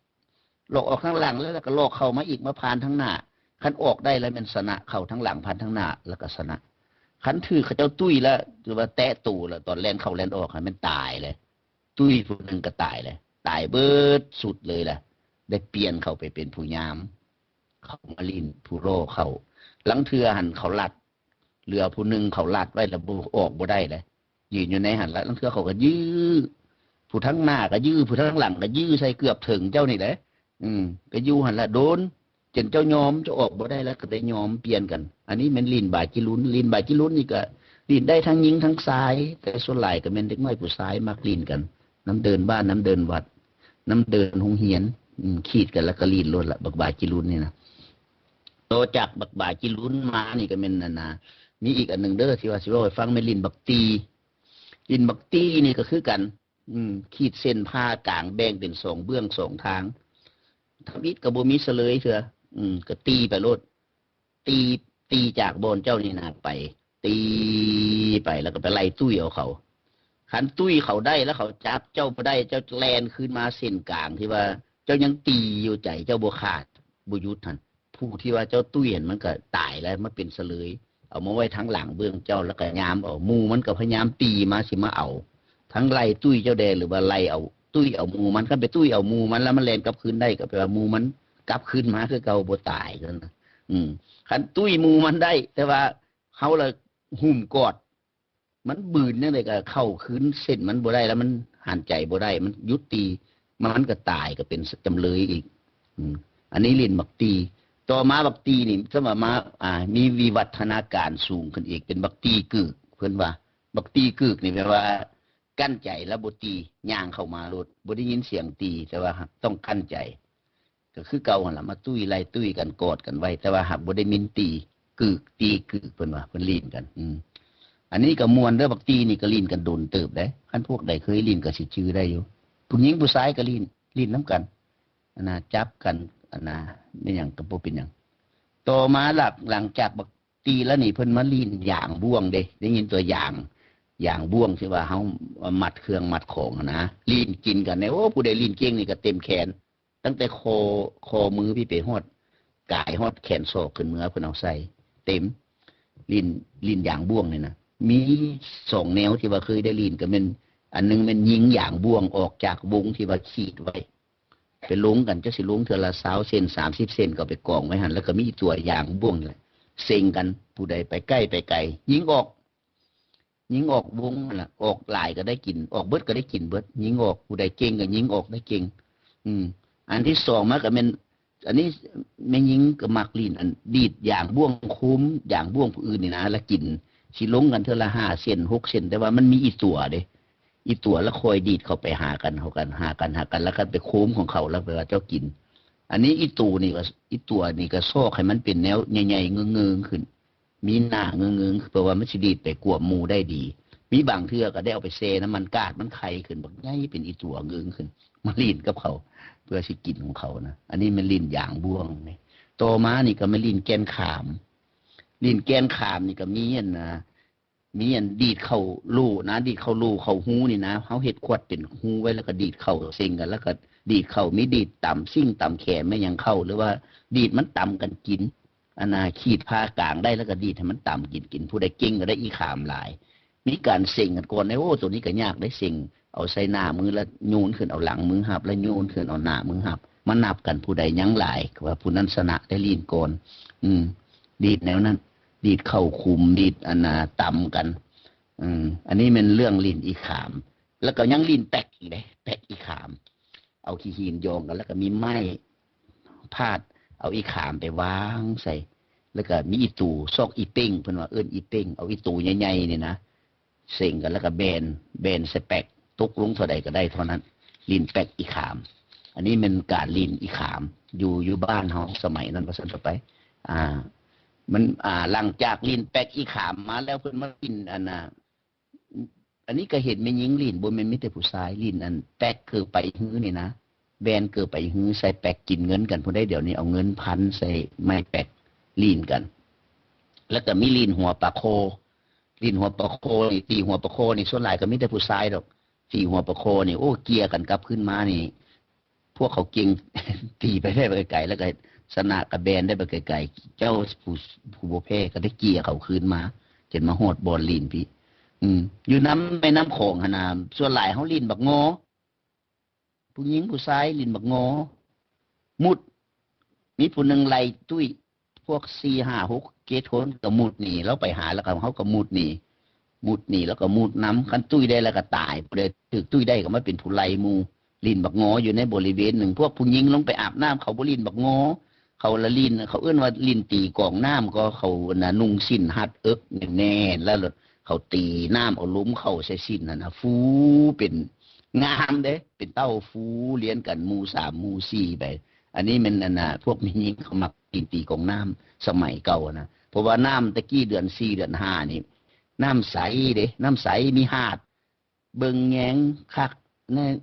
ຫຼອກອອກທາງຫຼັງແລ້ວ ແລ້ວກໍຫຼອກເຂົ້າມາອີກ, ມາຜ່ານທາງໜ້າ. ຄັນອອກໄດ້ແລ້ວແມ່ນຊະນະ, ເຂົ້າທາງຫຼັງຜ່ານທາງໜ້າແລ້ວກໍຊະນະ. ຄັນຖືກເຂົາເຈົ້າຕຸ້ຍແລ້ວ ຫຼືວ່າແຕະໂຕແລ້ວ ຕອນແລ່ນເຂົ້າແລ່ນອອກຫັ້ນແມ່ນຕາຍເລີຍ, ຕຸ້ຍຜູ້ໜຶ່ງກໍຕາຍເລີຍ, ຕາຍເບິດຊຸດເລີຍລະ. ໄດ້ປ່ຽນເຂົ້າໄປເປັນຜູ້ຍາມ, ເຂົ້າມາຫຼິ້ນ ຜູ້ລໍເຂົ້າ. ລາງເທື່ອຫັ້ນເຂົາລັດ ເຫຼືອຜູ້ໜຶ່ງເຂົາລັດໄວ້ແລ້ວບໍ່ ອອກບໍ່ໄດ້ເດ້, ຢືນຢູ່ໃນຫັ້ນລະ. ລາງເທື່ອເຂົາກໍຢື້ ຜູ້ທາງໜ້າກໍຢື້ ຜູ້ທາງຫຼັງກໍຢື້ໃສ່ ເກືອບເຖິງເຈົ້ານີ້ແຫຼະ. ອືມ ກໍຢູ່ຫັ້ນລະດົນ ຈົນເຈົ້າຍອມ ເຈົ້າອອກບໍ່ໄດ້ແລ້ວ ກໍໄດ້ຍອມປ່ຽນກັນ. ອັນນີ້ແມ່ນຫຼິ້ນບາຈີລຸນ. ຫຼິ້ນບາຈີລຸນນີ້ກໍຫຼິ້ນໄດ້ທັງຍິງທັງຊາຍ, ແຕ່ສ່ວນຫຼາຍກໍແມ່ນເດັກນ້ອຍຜູ້ຊາຍມັກຫຼິ້ນກັນ ນຳເດີ່ນບ້ານ ນຳເດີ່ນວັດ ນຳເດີ່ນໂຮງຮຽນ. ອືມ ຂີດກັນແລ້ວກໍຫຼິ້ນໂລດລະ ບັກບາຈີລຸນນີ້ນະ. ຕໍ່ຈາກບັກບາຈີລຸນມານີ້ກໍແມ່ນອັນນ່າ ມີອີກອັນໜຶ່ງເດີ ທີ່ວ່າຊິເວົ້າໃຫ້ຟັງ ແມ່ນຫຼິ້ນບັກຕີ. ຫຼິ້ນບັກຕີນີ້ກໍຄືກັນ, ອືມ ຂີດເສັ້ນຜ່າກາງ ແບ່ງເປັນສອງເບື້ອງສອງທາງ, ທຳອິດກໍບໍ່ມີສະເຫຼີຍເທື່ອ. ອືມ ກໍຕີໄປໂລດ, ຕີ ຕີຈາກບ່ອນເຈົ້ານີ້ນະໄປ, ຕີໄປແລ້ວກໍໄປໄລ່ຕຸ້ຍເອົາເຂົາ. ຄັນຕຸ້ຍເຂົາໄດ້ແລ້ວ ເຂົາຈັບເຈົ້າບໍ່ໄດ້, ເຈົ້າແລ່ນຄືນມາເສັ້ນກາງທີ່ວ່າເຈົ້າຍັງຕີຢູ່, ໃຈເຈົ້າບໍ່ຂາດ ບໍ່ຢຸດຫັ້ນ, ຜູ້ທີ່ວ່າເຈົ້າຕຸ້ຍຫັ້ນມັນກໍຕາຍແລ້ວ, ມາເປັນສະເຫຼີຍ ເອົາມາໄວ້ທາງຫຼັງເບື້ອງເຈົ້າ ແລ້ວກໍຍາມເອົາ. ໝູ່ມັນກໍພະຍາຍາມຕີມາ ຊິມາເອົາ, ທັງໄລ່ຕຸ້ຍເຈົ້າແດ່ ຫຼືວ່າໄລ່ເອົາ ຕຸ້ຍເອົາໝູ່ມັນ. ຄັນໄປຕຸ້ຍເອົາໝູ່ມັນແລ້ວ ມັນແລ່ນກັບຄືນໄດ້ ກໍແປວ່າໝູ່ມັນກັບຄືນມາຄືເກົ່າ, ບໍ່ຕາຍ. ອືມ ຄັນຕຸ້ຍໝູ່ມັນໄດ້ ແຕ່ວ່າເຮົາລະຫຸ້ມກອດ ມັນບືນຈັ່ງໃດກໍເຂົ້າຄືນເສັ້ນມັນບໍ່ໄດ້ ແລ້ວມັນຫັນໃຈບໍ່ໄດ້ ມັນຢຸດຕີ ມັນກໍຕາຍ ກໍເປັນຈຳເລີຍອີກ. ອືມ ອັນນີ້ຫຼິ້ນບັກຕີ. ຕໍ່ມາບັກຕີນີ້ ສຳມາ ອ່າ ມີວິວັດທະນາການສູງຂຶ້ນອີກ ເປັນບັກຕີກຶກ. ເພິ່ນວ່າບັກຕີກຶກນີ້ແປວ່າ ກັ້ນໃຈແລ້ວບໍ່ຕີ, ຍ່າງເຂົ້າມາໂລດ, ບໍ່ໄດ້ຍິນສຽງຕີ ແຕ່ວ່າຫາກຕ້ອງກັ້ນໃຈ. ກໍຄືເກົ່າຫັ້ນລະ, ມາຕຸ້ຍໄລ່ຕຸ້ຍກັນ ກອດກັນໄວ້, ແຕ່ວ່າຫາກບໍ່ໄດ້ມິນຕີ, ກຶກ, ຕີກຶກ, ເພິ່ນວ່າເພິ່ນຫຼິ້ນກັນ. ອືມ ອັນນີ້ກໍມ່ວນເດີ, ບັກຕີນີ້ກໍຫຼິ້ນກັນດົນເຕີບເດ້. ຄັນພວກໃດເຄີຍຫຼິ້ນກໍຊິຈື່ໄດ້ຢູ່. ຜູ້ຍິງຜູ້ຊາຍກໍຫຼິ້ນ ຫຼິ້ນນຳກັນ ອັນນ່າ ຈັບກັນ ອັນນ່າ ແມ່ນຫຍັງກໍບໍ່ເປັນຫຍັງ. ຕໍ່ມາຫຼັກ ຫຼັງຈາກບັກ ຕີລະນີ້ເພິ່ນມາຫຼິ້ນຢາງບ່ວງເດ້ ໄດ້ຍິນຕົວຢາງ ຢາງບ່ວງທີ່ວ່າເຮົາມັດເຄື່ອງມັດຂອງຫັ້ນນະ ຫຼິ້ນກິນກັນເດ້. ໂອ້ ຜູ້ໃດຫຼິ້ນເກັ່ງນີ້ກໍເຕັມແຂນ ຕັ້ງແຕ່ຂໍ້ ຂໍ້ມືພີ້ໄປຮອດ ກາຍຮອດແຂນສອກຂຶ້ນເມືອ ເພິ່ນເອົາໃສ່ເຕັມ ຫຼິ້ນ ຫຼິ້ນຢາງບ່ວງນີ້ນະ. ມີສອງແນວທີ່ວ່າເຄີຍໄດ້ຫຼິ້ນ ກໍແມ່ນ ອັນໜຶ່ງແມ່ນຍິງຢາງບ່ວງອອກຈາກວົງທີ່ວ່າຂີດໄວ້ ໄປລົງກັນ ຈັກຊິລົງເທື່ອລະຊາວເຊັນ ສາມສິບເຊັນ ກໍເອົາໄປກອງໄວ້ຫັ້ນ ແລ້ວກໍມີອີ່ຕົວຢາງບ່ວງນີ້ແຫຼະ ເສັງກັນ ຜູ້ໃດໄປໃກ້ໄປໄກ ຍິງອອກ ຍິງອອກວົງຫັ້ນລະ ອອກຫຼາຍກໍໄດ້ກິນ ອອກເບິດກໍໄດ້ກິນເບິດ ຍິງອອກ ຜູ້ໃດເກັ່ງກໍຍິງອອກໄດ້ເກັ່ງ. ອືມ ອັນທີສອງມາກໍແມ່ນ ອັນນີ້ແມ່ຍິງກໍມັກຫຼິ້ນ ອັນດີດຢາງບ່ວງ ໂຄມຢາງບ່ວງຜູ້ອື່ນນີ້ນະ ລະກິນ ຊິລົງກັນເທື່ອລະຫ້າເຊັນ ຫົກເຊັນ ແຕ່ວ່າມັນມີອີ່ຕົວເດ້ ອີ່ຕົວລະຄອຍດີດເຂົ້າໄປຫາກັນ ເຂົ້າກັນ ຫາກັນ ຫາກັນ ລະກໍໄປໂຄມຂອງເຂົາ ລະແປວ່າເຈົ້າກິນ. ອັນນີ້ອີ່ໂຕນີ້ກໍ ອີ່ຕົວນີ້ກໍຊອກໃຫ້ມັນເປັນແນວໃຫຍ່ໆ ເງິງໆ ຂຶ້ນ ມີໜ້າເງິງໆ ເພາະວ່າມັນຊິດີດໄປກວມໝູ່ໄດ້ດີ. ມີບາງເທື່ອກໍໄດ້ເອົາໄປແຊ່ນ້ຳມັນກາດ ມັນໄຂ່ຂຶ້ນບັກໃຫຍ່ ເປັນອີ່ຕົວເງິງຂຶ້ນ ມາຫຼິ້ນກັບເຂົາ ເພື່ອຊິກິນຂອງເຂົານະ. ອັນນີ້ແມ່ນຫຼິ້ນຢາງບ່ວງນີ້. ຕໍ່ມານີ້ກໍແມ່ນຫຼິ້ນແກ່ນຂາມ. ຫຼິ້ນແກ່ນຂາມນີ້ກໍມີອັນນະ ມີອັນດີດເຂົ້າໂຫຼນະ ດີດເຂົ້າໂຫຼເຂົ້າຮູນີ້ນະ ເຮົາເຮັດຂວດເປັນຮູໄວ້ ແລ້ວກໍດີດເຂົ້າເສັງກັນ ແລ້ວກໍດີດເຂົ້າ ມີດີດຕຳຊິ້ງຕຳແຄມແມ່ນຫຍັງເຂົ້າ ຫຼືວ່າດີດມັນຕຳກັນກິນ ອັນນ່າ ຂີດຜ່າກາງໄດ້ ແລ້ວກໍດີດໃຫ້ມັນຕຳກິນ ກິນ ຜູ້ໃດເກັ່ງກໍໄດ້ອີ່ຂາມຫຼາຍ. ມີການເສັງກັນກ່ອນເດ້. ໂອ້ ໂຕນີ້ກໍຍາກເດ້ ເສັງ ເອົາໃສ່ໜ້າມືລະໂຍນຂຶ້ນ ເອົາຫຼັງມືຮັບລະໂຍນຂຶ້ນ ເອົາໜ້າມືຮັບ ມານັບກັນ ຜູ້ໃດຍັງຫຼາຍ ວ່າຜູ້ນັ້ນຊະນະໄດ້ຫຼິ້ນກ່ອນ. ອືມ ດີດແນວນັ້ນ ດີດເຂົ້າຂຸມ ດີດອັນນ່າ ຕຳກັນ. ອືມ ອັນນີ້ແມ່ນເລື່ອງຫຼິ້ນອີ່ຂາມ. ແລ້ວກໍຍັງຫຼິ້ນແປັກອີກເດ້ ແປັກອີ່ຂາມ ເອົາຂີ້ຫີນຢອງກັນ ແລ້ວກໍມີໄມ້ພາດ ເອົາອີ່ຂາມໄປວາງໃສ່ ແລ້ວກໍມີອີ່ຕູ ຊອກອີ່ເປ້ງ ເພິ່ນວ່າເອີ້ນອີ່ເປ້ງ ເອົາອີ່ຕູໃຫຍ່ໆ ນີ້ນະ ເສັງກັນ ແລ້ວກໍແບນ ແບນໃສ່ແປັກ ຕົກລົງເທົ່າໃດກໍໄດ້ເທົ່ານັ້ນ. ຫຼິ້ນແປັກອີ່ຂາມ ອັນນີ້ແມ່ນການຫຼິ້ນອີ່ຂາມ ຢູ່ ຢູ່ບ້ານເຮົາສະໄໝນັ້ນ ວ່າຊັ້ນເຖາະໄປ. ອ່າ ມັນ ອ່າ ຫຼັງຈາກຫຼິ້ນແປັກອີ່ຂາມມາແລ້ວ ເພິ່ນມາຫຼິ້ນອັນນ່າ ອັນນີ້ກໍເຫັນແມ່ຍິງຫຼິ້ນ ບໍ່ແມ່ນມີແຕ່ຜູ້ຊາຍຫຼິ້ນ ອັນແປັກເກີໄປຮືນີ້ນະ ແບນເກີໄປຮື ໃສ່ແປັກກິນເງິນກັນພຸ້ນໃດ໋. ດຽວນີ້ເອົາເງິນພັນໃສ່ໄມ້ແປັກຫຼິ້ນກັນ. ແລ້ວກໍມີຫຼິ້ນຫົວປາຄໍ່ ຫຼິ້ນຫົວປາຄໍ່ນີ້ ຕີຫົວປາຄໍ່ນີ້ ສ່ວນຫຼາຍກໍມີແຕ່ຜູ້ຊາຍດອກ ຕີຫົວປາຄໍ່ນີ້ ໂອ້ ເກ່ຍກັນກັບຄືນມານີ້ ພວກເຂົາເກັ່ງ ຕີໄປໄດ້ໄກໆ ແລ້ວກໍຊະນະກໍແບນໄດ້ໄປໄກໆ ເຈົ້າຜູ້ ຜູ້ບໍ່ແພ້ກໍໄດ້ເກ່ຍເຂົາຄືນມາ ຈົນມາຮອດບ່ອນຫຼິ້ນພີ້. ອືມ ຢູ່ນຳແມ່ນ້ຳຂອງຫັ້ນນະ ສ່ວນຫຼາຍເຮົາຫຼິ້ນບັກງໍ ຜູ້ຍິງຜູ້ຊາຍຫຼິ້ນບັກງໍ ມຸດ ມີຜູ້ໜຶ່ງໄລ່ຕຸ້ຍ ພວກສີ່ຫ້າຫົກເຈັດຄົນກໍມຸດໜີ ລາວໄປຫາ ແລ້ວກໍເຮົາກໍມຸດໜີ ມຸດໜີ ແລ້ວກໍມຸດນຳ. ຄັນຕຸ້ຍໄດ້ແລ້ວກໍຕາຍ ຜູ້ໃດຖືກຕຸ້ຍໄດ້ກໍມາເປັນຜູ້ໄລ່ໝູ່. ຫຼິ້ນບັກງໍຢູ່ໃນບໍລິເວນໜຶ່ງ ພວກຜູ້ຍິງລົງໄປອາບນ້ຳ ເຂົາບໍ່ຫຼິ້ນບັກງໍ ເຂົາລະຫຼິ້ນ ເຂົາເອີ້ນວ່າຫຼິ້ນຕີກອງນ້ຳ ກໍເຂົານະນຸ່ງສິ້ນຮັດເອິກແໜ້ນໆ ແລ້ວເຂົາຕີນ້ຳເອົາລົມເຂົ້າໃສ່ສິ້ນຫັ້ນນະ ຟູເປັນງາມເດ້ ເປັນເຕົ້າຟູລຽນກັນໝູ່ສາມໝູ່ສີ່ໄປ. ອັນນີ້ແມ່ນອັນນະ ພວກແມ່ຍິງເຂົາມັກຫຼິ້ນຕີກອງນ້ຳສະໄໝເກົ່ານະ ເພາະວ່ານ້ຳແຕ່ກີ້ເດືອນສີ່ເດືອນຫ້ານີ້ ນ້ຳໃສເດ້ ນ້ຳໃສ ມີຫາດ ເບິ່ງແຍງຄັກ.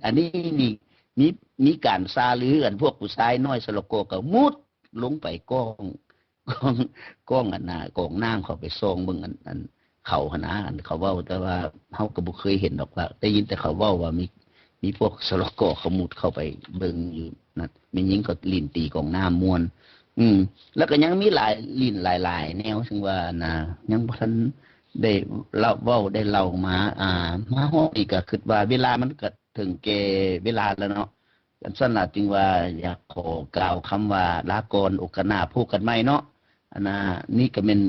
ອັນນີ້ນີ້ມີ ມີການຊ່າລືກັນ ພວກຜູ້ຊາຍນ້ອຍສະຫຼະກໍກໍມຸດລົງໄປກ້ອງ ກ້ອງ ກ້ອງອັນນາ ກອງນ້ຳ ເຂົ້າໄປສ່ອງເບິ່ງອັນ ອັນເຂົາຫັ້ນນາ ອັນເຂົາເວົ້າ ແຕ່ວ່າເຮົາກໍບໍ່ເຄີຍເຫັນດອກ ວ່າໄດ້ຍິນແຕ່ເຂົາເວົ້າວ່າມີ ມີພວກສະຫຼະກໍເຂົາມຸດເຂົ້າໄປເບິ່ງຢູ່ນັ້ນ ແມ່ຍິງກໍຫຼິ້ນຕີກອງນ້ຳມ່ວນ. ອືມ ແລ້ວກໍຍັງມີຫຼາຍ ຫຼິ້ນຫຼາຍໆແນວ ເຊິ່ງວ່ານະ ຍັງບໍ່ທັນໄດ້ເລົ່າ ເວົ້າ ໄດ້ເລົ່າມາ. ອ່າ ມາຮອດນີ້ກໍຄິດວ່າເວລາມັນກໍເຖິງແກ່ເວລາແລ້ວເນາະ ຈັ່ງຊັ້ນລະຈຶ່ງວ່າຢາກຂໍກ່າວຄຳວ່າລາກ່ອນ ໂອກາດໜ້າພົບກັນໃໝ່ເນາະ. ອັນນາ ນີ້ກໍແມ່ນ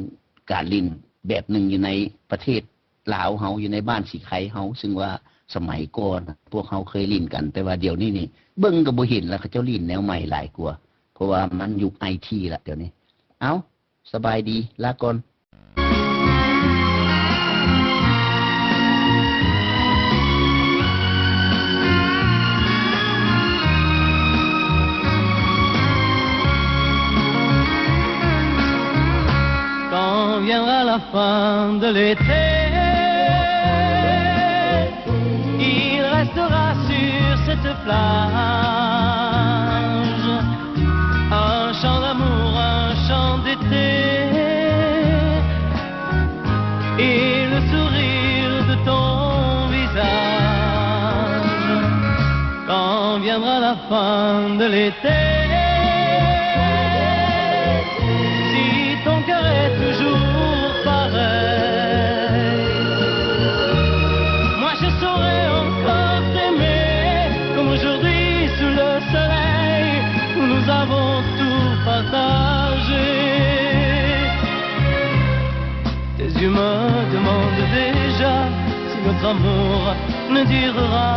ການຫຼິ້ນແບບໜຶ່ງຢູ່ໃນປະເທດລາວເຮົາ ຢູ່ໃນບ້ານສີໄຄເຮົາ ເຊິ່ງວ່າສະໄໝກ່ອນພວກເຮົາເຄີຍຫຼິ້ນກັນ ແຕ່ວ່າດຽວນີ້ນີ້ເບິ່ງກໍບໍ່ເຫັນລະ ເຂົາເຈົ້າຫຼິ້ນແນວໃໝ່ຫຼາຍກວ່າ ເພາະວ່າມັນຍຸກໄອທີລະດຽວນີ້. ເອົ້າ ສະບາຍດີ ລາກ່ອນ. Quand viendra la fin de l'été, il restera sur cette cette plage, un chant d'amour, un chant d'été, et le sourire de ton visage quand viendra la fin de l'été. Si ton cœur est toujours pareil, moi je saurai encore t'aimer comme aujourd'hui sous le soleil où nous avons tout partagé. Tes yeux me demandent déjà si notre amour ne durera.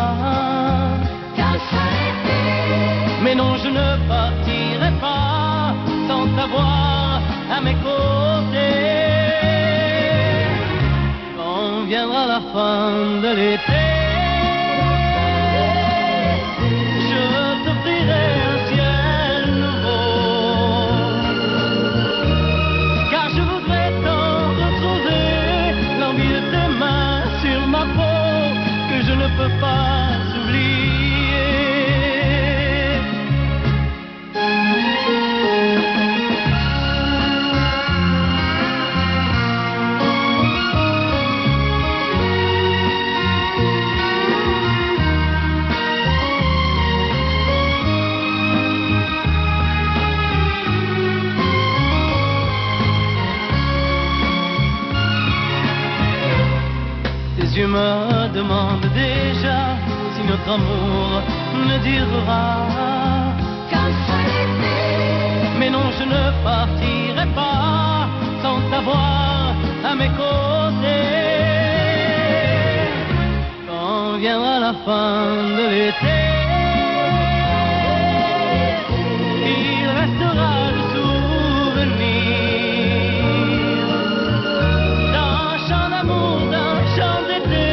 Mais non, je ne partirai pas sans t'avoir à mes côtés. Quand viendra la fin de l'été, je t'offrirai un ciel nouveau, car je voudrais tant retrouver l'envie de tes mains sur ma peau que je ne peux pas oublier. เธอมาดมองเดชา si notre amour ne durera qu'un seul été. Mais non, je ne partirai pas sans t'avoir à mes côtés. Quand viendra la fin de l'été, il restera le souvenir d'un chant d'amour, d'un chant d'été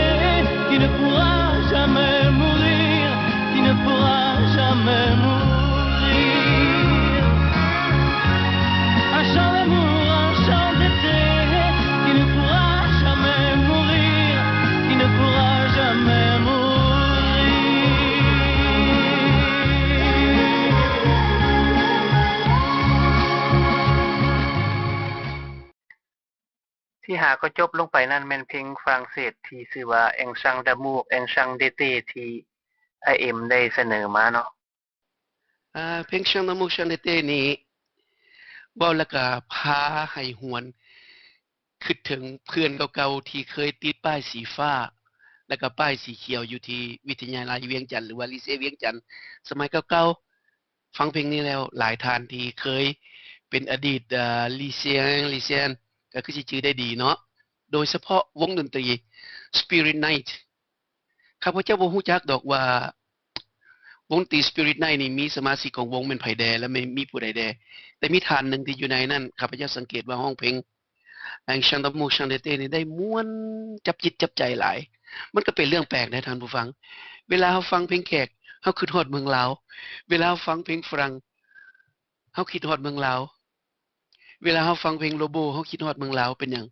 qui ne pourra jamais mourir, qui ne pourra jamais mourir. Un chant d'amour, un chant d'été qui ne pourra jamais mourir, qui ne pourra jamais mourir. ທີ່ຫາກໍຈົບລົງໄປນັ້ນແມ່ນເພງຝຣັ່ງເສດທີ່ຊື່ວ່າ Un chant d'amour, un chant d'été ທີ່ອ້າຍເອັມໄດ້ສະເໜີມາເນາະ. ອາ ເພງ Chant d'amour, chant d'été ນີ້ເວົ້າແລ້ວກໍພາໃຫ້ຫວນ ຄິດເຖິງເພື່ອນເກົ່າໆທີ່ເຄີຍຕິດປ້າຍສີຟ້າ ແລ້ວກໍປ້າຍສີຂຽວຢູ່ທີ່ວິທະຍາໄລວຽງຈັນ ຫຼືວ່າລີເຊວຽງຈັນ ສະໄໝເກົ່າໆ. ຟັງເພງນີ້ແລ້ວ ຫຼາຍທ່ານທີ່ເຄີຍເປັນອະດີດ ເອີ lycéen lycéenne ກໍຄືຊິຈື່ໄດ້ດີເນາະ, ໂດຍສະເພາະວົງດົນຕີ Spirit Night. ຂ້າພະເຈົ້າບໍ່ຮູ້ຈັກດອກວ່າ ວົງຕີ Spirit Night ນີ້ມີສະມາຊິກຂອງວົງແມ່ນໃຜແດ່ ແລະ ມີ ມີຜູ້ໃດແດ່, ແຕ່ມີທ່ານໜຶ່ງທີ່ຢູ່ໃນນັ້ນ ຂ້າພະເຈົ້າສັງເກດວ່າຮ້ອງເພງ Un chant d'amour, chant d'été ນີ້ໄດ້ມ່ວນຈັບຈິດຈັບໃຈຫຼາຍ. ມັນກໍເປັນເລື່ອງແປກເດ້ທ່ານຜູ້ຟັງ, ເວລາເຮົາຟັງເພງແຂກ ເຮົາຄິດຮອດເມືອງລາວ, ເວລາເຮົາຟັງເພງຝຣັ່ງ ເຮົາຄິດຮອດເມືອງລາວ. ເວລາເຮົາຟັງເພງໂລໂບ ເຮົາຄິດຮອດເມືອງລາວເປັນຫຍັງ?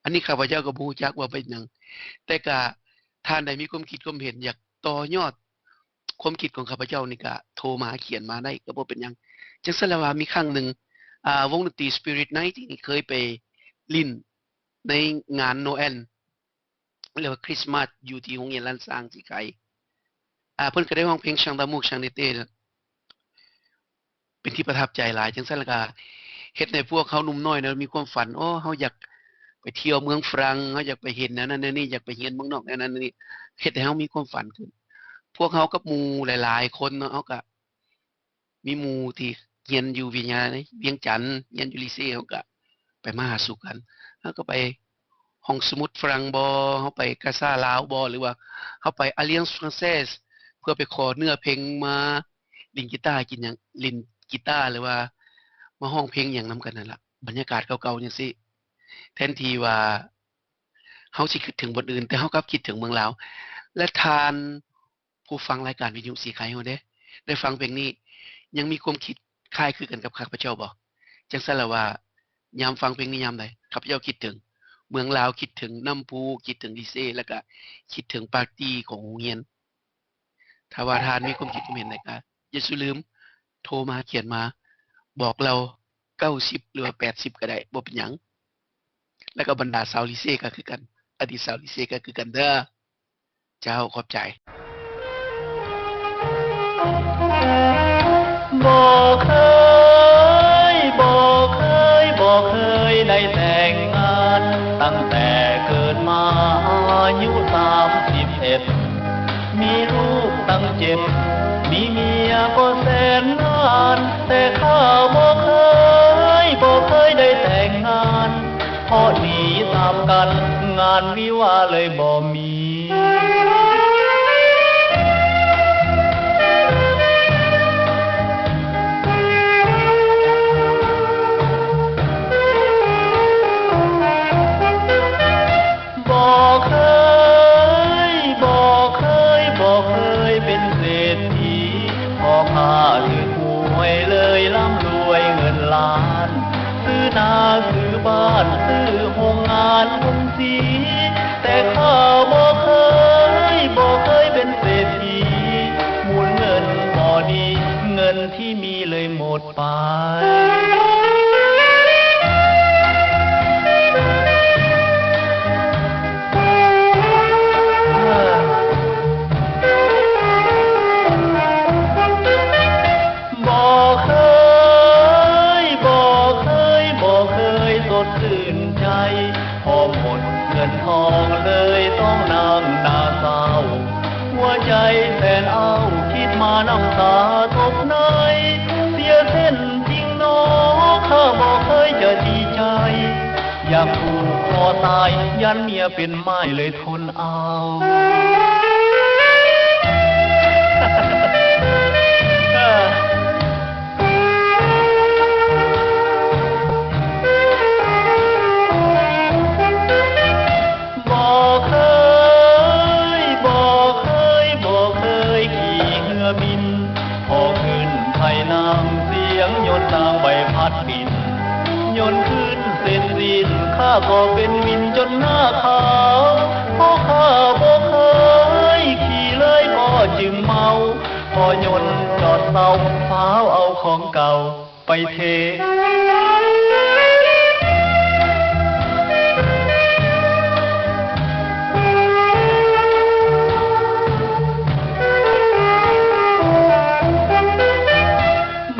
ອັນນີ້ຂ້າພະເຈົ້າກໍບໍ່ຮູ້ຈັກວ່າເປັນຫຍັງ, ແຕ່ກະທ່ານໃດມີຄວາມຄິດຄວາມເຫັນ ຢາກຕໍ່ຍອດຄວາມຄິດຂອງຂ້າພະເຈົ້ານີ້ ກະໂທມາຂຽນມາໄດ້ກໍບໍ່ເປັນຫຍັງ. ຈັ່ງຊັ້ນລະວ່າມີຄັ້ງໜຶ່ງ ອາ ວົງດົນຕີ Spirit Night ນີ້ເຄີຍໄປຫຼິ້ນໃນງານໂນແອນ ຫຼືວ່າຄຣິສມາສ ຢູ່ທີ່ໂຮງຮຽນລ້ານຊ້າງສີໄຄ. ອາ ເພິ່ນກໍໄດ້ຮ້ອງເພງ Chant d'amour, chant d'été ເປັນທີ່ປະທັບໃຈຫຼາຍ. ຈັ່ງຊັ້ນລະກະເຮັດໃຫ້ພວກເຮົາໜຸ່ມນ້ອຍນະ ມີຄວາມຝັນ, ໂອ້ ເຮົາຢາກໄປທ່ຽວເມືອງຝຣັ່ງ, ເຮົາຢາກໄປເຫັນແນວນັ້ນແນວນີ້, ຢາກໄປຮຽນເມືອງນອກແນວນັ້ນແນວນີ້, ເຮັດໃຫ້ເຮົາມີຄວາມຝັນຂຶ້ນ. ພວກເຮົາກັບໝູ່ຫຼາຍໆຄົນເນາະ, ເຮົາກະ ມີໝູ່ທີ່ຮຽນຢູ່ວິທະຍາໄລວຽງຈັນ, ຮຽນຢູ່ລີເຊ, ເຮົາກະໄປມາຫາສູ່ກັນ. ເຮົາກໍໄປຫ້ອງສະໝຸດຝຣັ່ງບໍ, ເຮົາໄປກາຊາລາວບໍ, ຫຼືວ່າເຮົາໄປ Alliance Française ເພື່ອໄປຂໍເນື້ອເພງມາຫຼິ້ນກີຕາ ກິນຫຍັງ, ຫຼິ້ນກີຕາ ຫຼືວ່າມາຮ້ອງເພງຫຍັງນຳກັນນັ້ນລະ. ບັນຍາກາດເກົ່າໆຈັ່ງຊີ້, ແທນທີ່ວ່າເຮົາຊິຄິດເຖິງບ່ອນອື່ນ, ແຕ່ເຮົາກັບຄິດເຖິງເມືອງລາວ. ແລະ ທ່ານ ຜູ້ຟັງລາຍການວິທະຍຸສີໄຄເຮົາເດ້ ໄດ້ຟັງເພງນີ້ ຍັງມີຄວາມຄິດຄ້າຍຄືກັນກັບຂ້າພະເຈົ້າບໍ່? ຈັ່ງຊັ້ນລະວ່າ ຍາມຟັງເພງນີ້ຍາມໃດ ຂ້າພະເຈົ້າຄິດເຖິງເມືອງລາວ, ຄິດເຖິງນ້ຳພຸ, ຄິດເຖິງລີເຊ, ແລ້ວກະຄິດເຖິງປາຕີຂອງໂຮງຮຽນ. ຖ້າວ່າທ່ານມີຄວາມຄິດຄວາມເຫັນໃດກໍຢ່າສູ່ລືມໂທມາ ຂຽນມາ ບອກເລົ່າ ເກົ້າສິບ ຫຼືວ່າ ແປດສິບ ກໍໄດ້ ບໍ່ເປັນຫຍັງ. ແລ້ວກໍບັນດາຊາວລິເຊກໍຄືກັນ, ອະດີດຊາວລິເຊກໍຄືກັນເດີ້. ເຈົ້າ ຂອບໃຈ. ບໍ່ເຄີຍ, ບໍ່ເຄີຍ, ບໍ່ເຄີຍໄດ້ແຕ່ງງານ, ຕັ້ງແຕ່ເກີດມາອາຍຸສາມສິບເອັດ ມີລູກຕັ້ງເຈັດ ມີເມຍກໍແສນລ້ານ, ແຕ່ຂ້າບໍ່ເຄີຍ, ບໍ່ເຄີຍໄດ້ແຕ່ງງານ, ເພາະໜີຕາມກັນ ງານວິວາເລີຍບໍ່ມີ. ບໍ່ເຄີຍ, ບໍ່ເຄີຍ, ບໍ່ເຄີຍເປັນເສດຖີ, ເພາະຂ້າຖືກຫວຍເລີຍລ່ຳລວຍເງິນລ້ານ, ຊື້ນາຊື້ບ້ານ, ຊື້ໂຮງງານໂຮງສີ, ແຕ່ຂ້າບໍ່ເຄີຍ, ບໍ່ເຄີຍເປັນເສດຖີ, ໝູນເງິນບໍ່ດີ, ເງິນທີ່ມີເລີຍໝົດ ໄປ. ບໍ່ເຄີຍ, ບໍ່ເຄີຍ, ບໍ່ເຄີຍສົດຊື່ນໃຈ, ພໍໝົດເງິນທອງເລີຍຕ້ອງນັ່ງໜ້າເສົ້າ. ຫົວໃຈແສນເອົາ ຄິດມານ້ຳຕາຕົກໃນ, ເສຍເສັ້ນຈິງໜໍ ຂ້າບໍ່ເຄີຍຈະດີໃຈ, ຢາກຜູກຄໍຕາຍ ຢ້ານເມຍເປັນໝ້າຍເລີຍທົນເອົາ. ບໍ່ເຄີຍ, ບໍ່ເຄີຍ, ບໍ່ເຄີຍຂີ່ເຮືອບິນ, ພໍຂຶ້ນໄທນັ່ງສຽງຍົນນາງໃບພັດບິນ, ຍົນຂຶ້ນເສັ້ນສິ້ນ ຂ້າກໍເປັນວິນຈົນໜ້າຂາວ, ເພາະຂ້າບໍ່ເຄີຍຂີ່ເລີຍກໍຈຶ່ງເມົາ, ພໍຍົນຈອດເຊົາ ຟ້າວເອົາຂອງເກົ່າ ໄປເທ.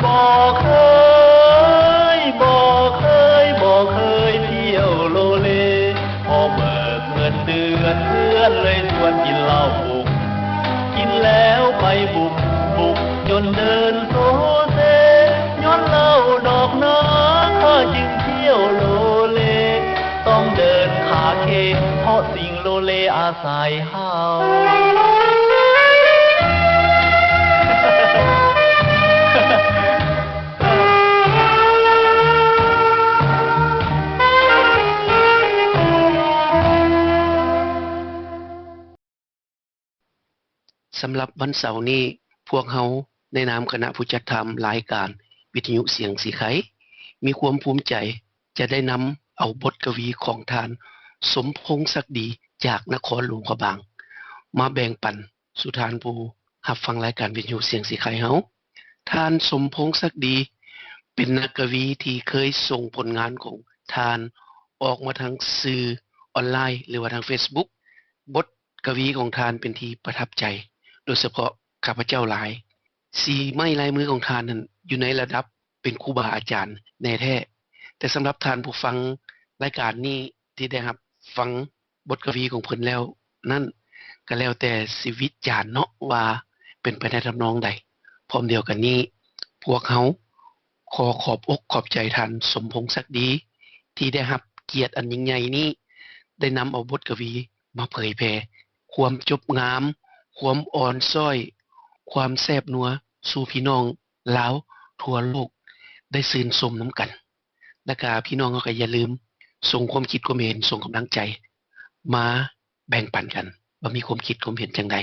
ບໍ່ເຄີຍ, ບໍ່ເຄີຍ, ບໍ່ເຄີຍທ່ຽວໂລເລ, ພໍເບີກເງິນເດືອນ ເພື່ອນເລີຍຊວນກິນເຫຼົ້າບຸກ, ກິນແລ້ວໄປບຸກ, ບຸກຈົນເດີນໂຊເຊ, ຍ້ອນເຫຼົ້າດອກໜາ ຂ້າຈຶ່ງທ່ຽວໂລເລ, ຕ້ອງເດີນຂາເຄ ເພາະສິ່ງໂລເລອາໄສເຮົາ. ສຳລັບວັນເສົານີ້ ພວກເຮົາໃນນາມຄະນະຜູ້ຈັດທຳລາຍການວິທະຍຸສຽງສີໄຄ ມີຄວາມພູມໃຈຈະໄດ້ນຳເອົາບົດກະວີຂອງທ່ານ ສົມພົງ ສັກດີ ຈາກນະຄອນຫຼວງພະບາງ ມາແບ່ງປັນສູ່ທ່ານຜູ້ຮັບຟັງລາຍການວິທະຍຸສຽງສີໄຄເຮົາ. ທ່ານ ສົມພົງ ສັກດີ ເປັນນັກກະວີທີ່ເຄີຍສົ່ງຜົນງານຂອງທ່ານອອກມາທາງສື່ອອນລາຍ ຫຼືວ່າທາງເຟສບຸກ. ບົດກະວີຂອງທ່ານເປັນທີ່ປະທັບໃຈ, ໂດຍສະເພາະຂ້າພະເຈົ້າຫຼາຍ. ສີໄມ້ລາຍມືຂອງທ່ານນັ້ນຢູ່ໃນລະດັບເປັນຄູບາອາຈານແນ່ແທ້, ແຕ່ສຳລັບທ່ານຜູ້ຟັງລາຍການນີ້ທີ່ໄດ້ຮັບຟັງ ບົດກະວີຂອງເພິ່ນແລ້ວນັ້ນ ກໍແລ້ວແຕ່ຊິວິຈານເນາະວ່າເປັນໄປໃນທຳນອງໃດ. ພ້ອມດຽວກັນນີ້ ພວກເຮົາຂໍຂອບອົກຂອບໃຈທ່ານ ສົມພົງ ສັກດີ ທີ່ໄດ້ຮັບກຽດອັນຍິ່ງໃຫຍ່ນີ້ ໄດ້ນຳເອົາບົດກະວີມາເຜີຍແຜ່ຄວາມຈົບງາມ, ຄວາມອ່ອນຊ້ອຍ, ຄວາມແຊບນົວສູ່ພີ່ນ້ອງລາວທົ່ວໂລກໄດ້ຊື່ນຊົມນຳກັນ. ແລ້ວກະພີ່ນ້ອງເຮົາກໍຢ່າລືມສົ່ງຄວາມຄິດຄວາມເຫັນ, ສົ່ງກຳລັງໃຈມາແບ່ງປັນກັນວ່າມີຄວາມຄິດຄວາມເຫັນຈັ່ງໃດ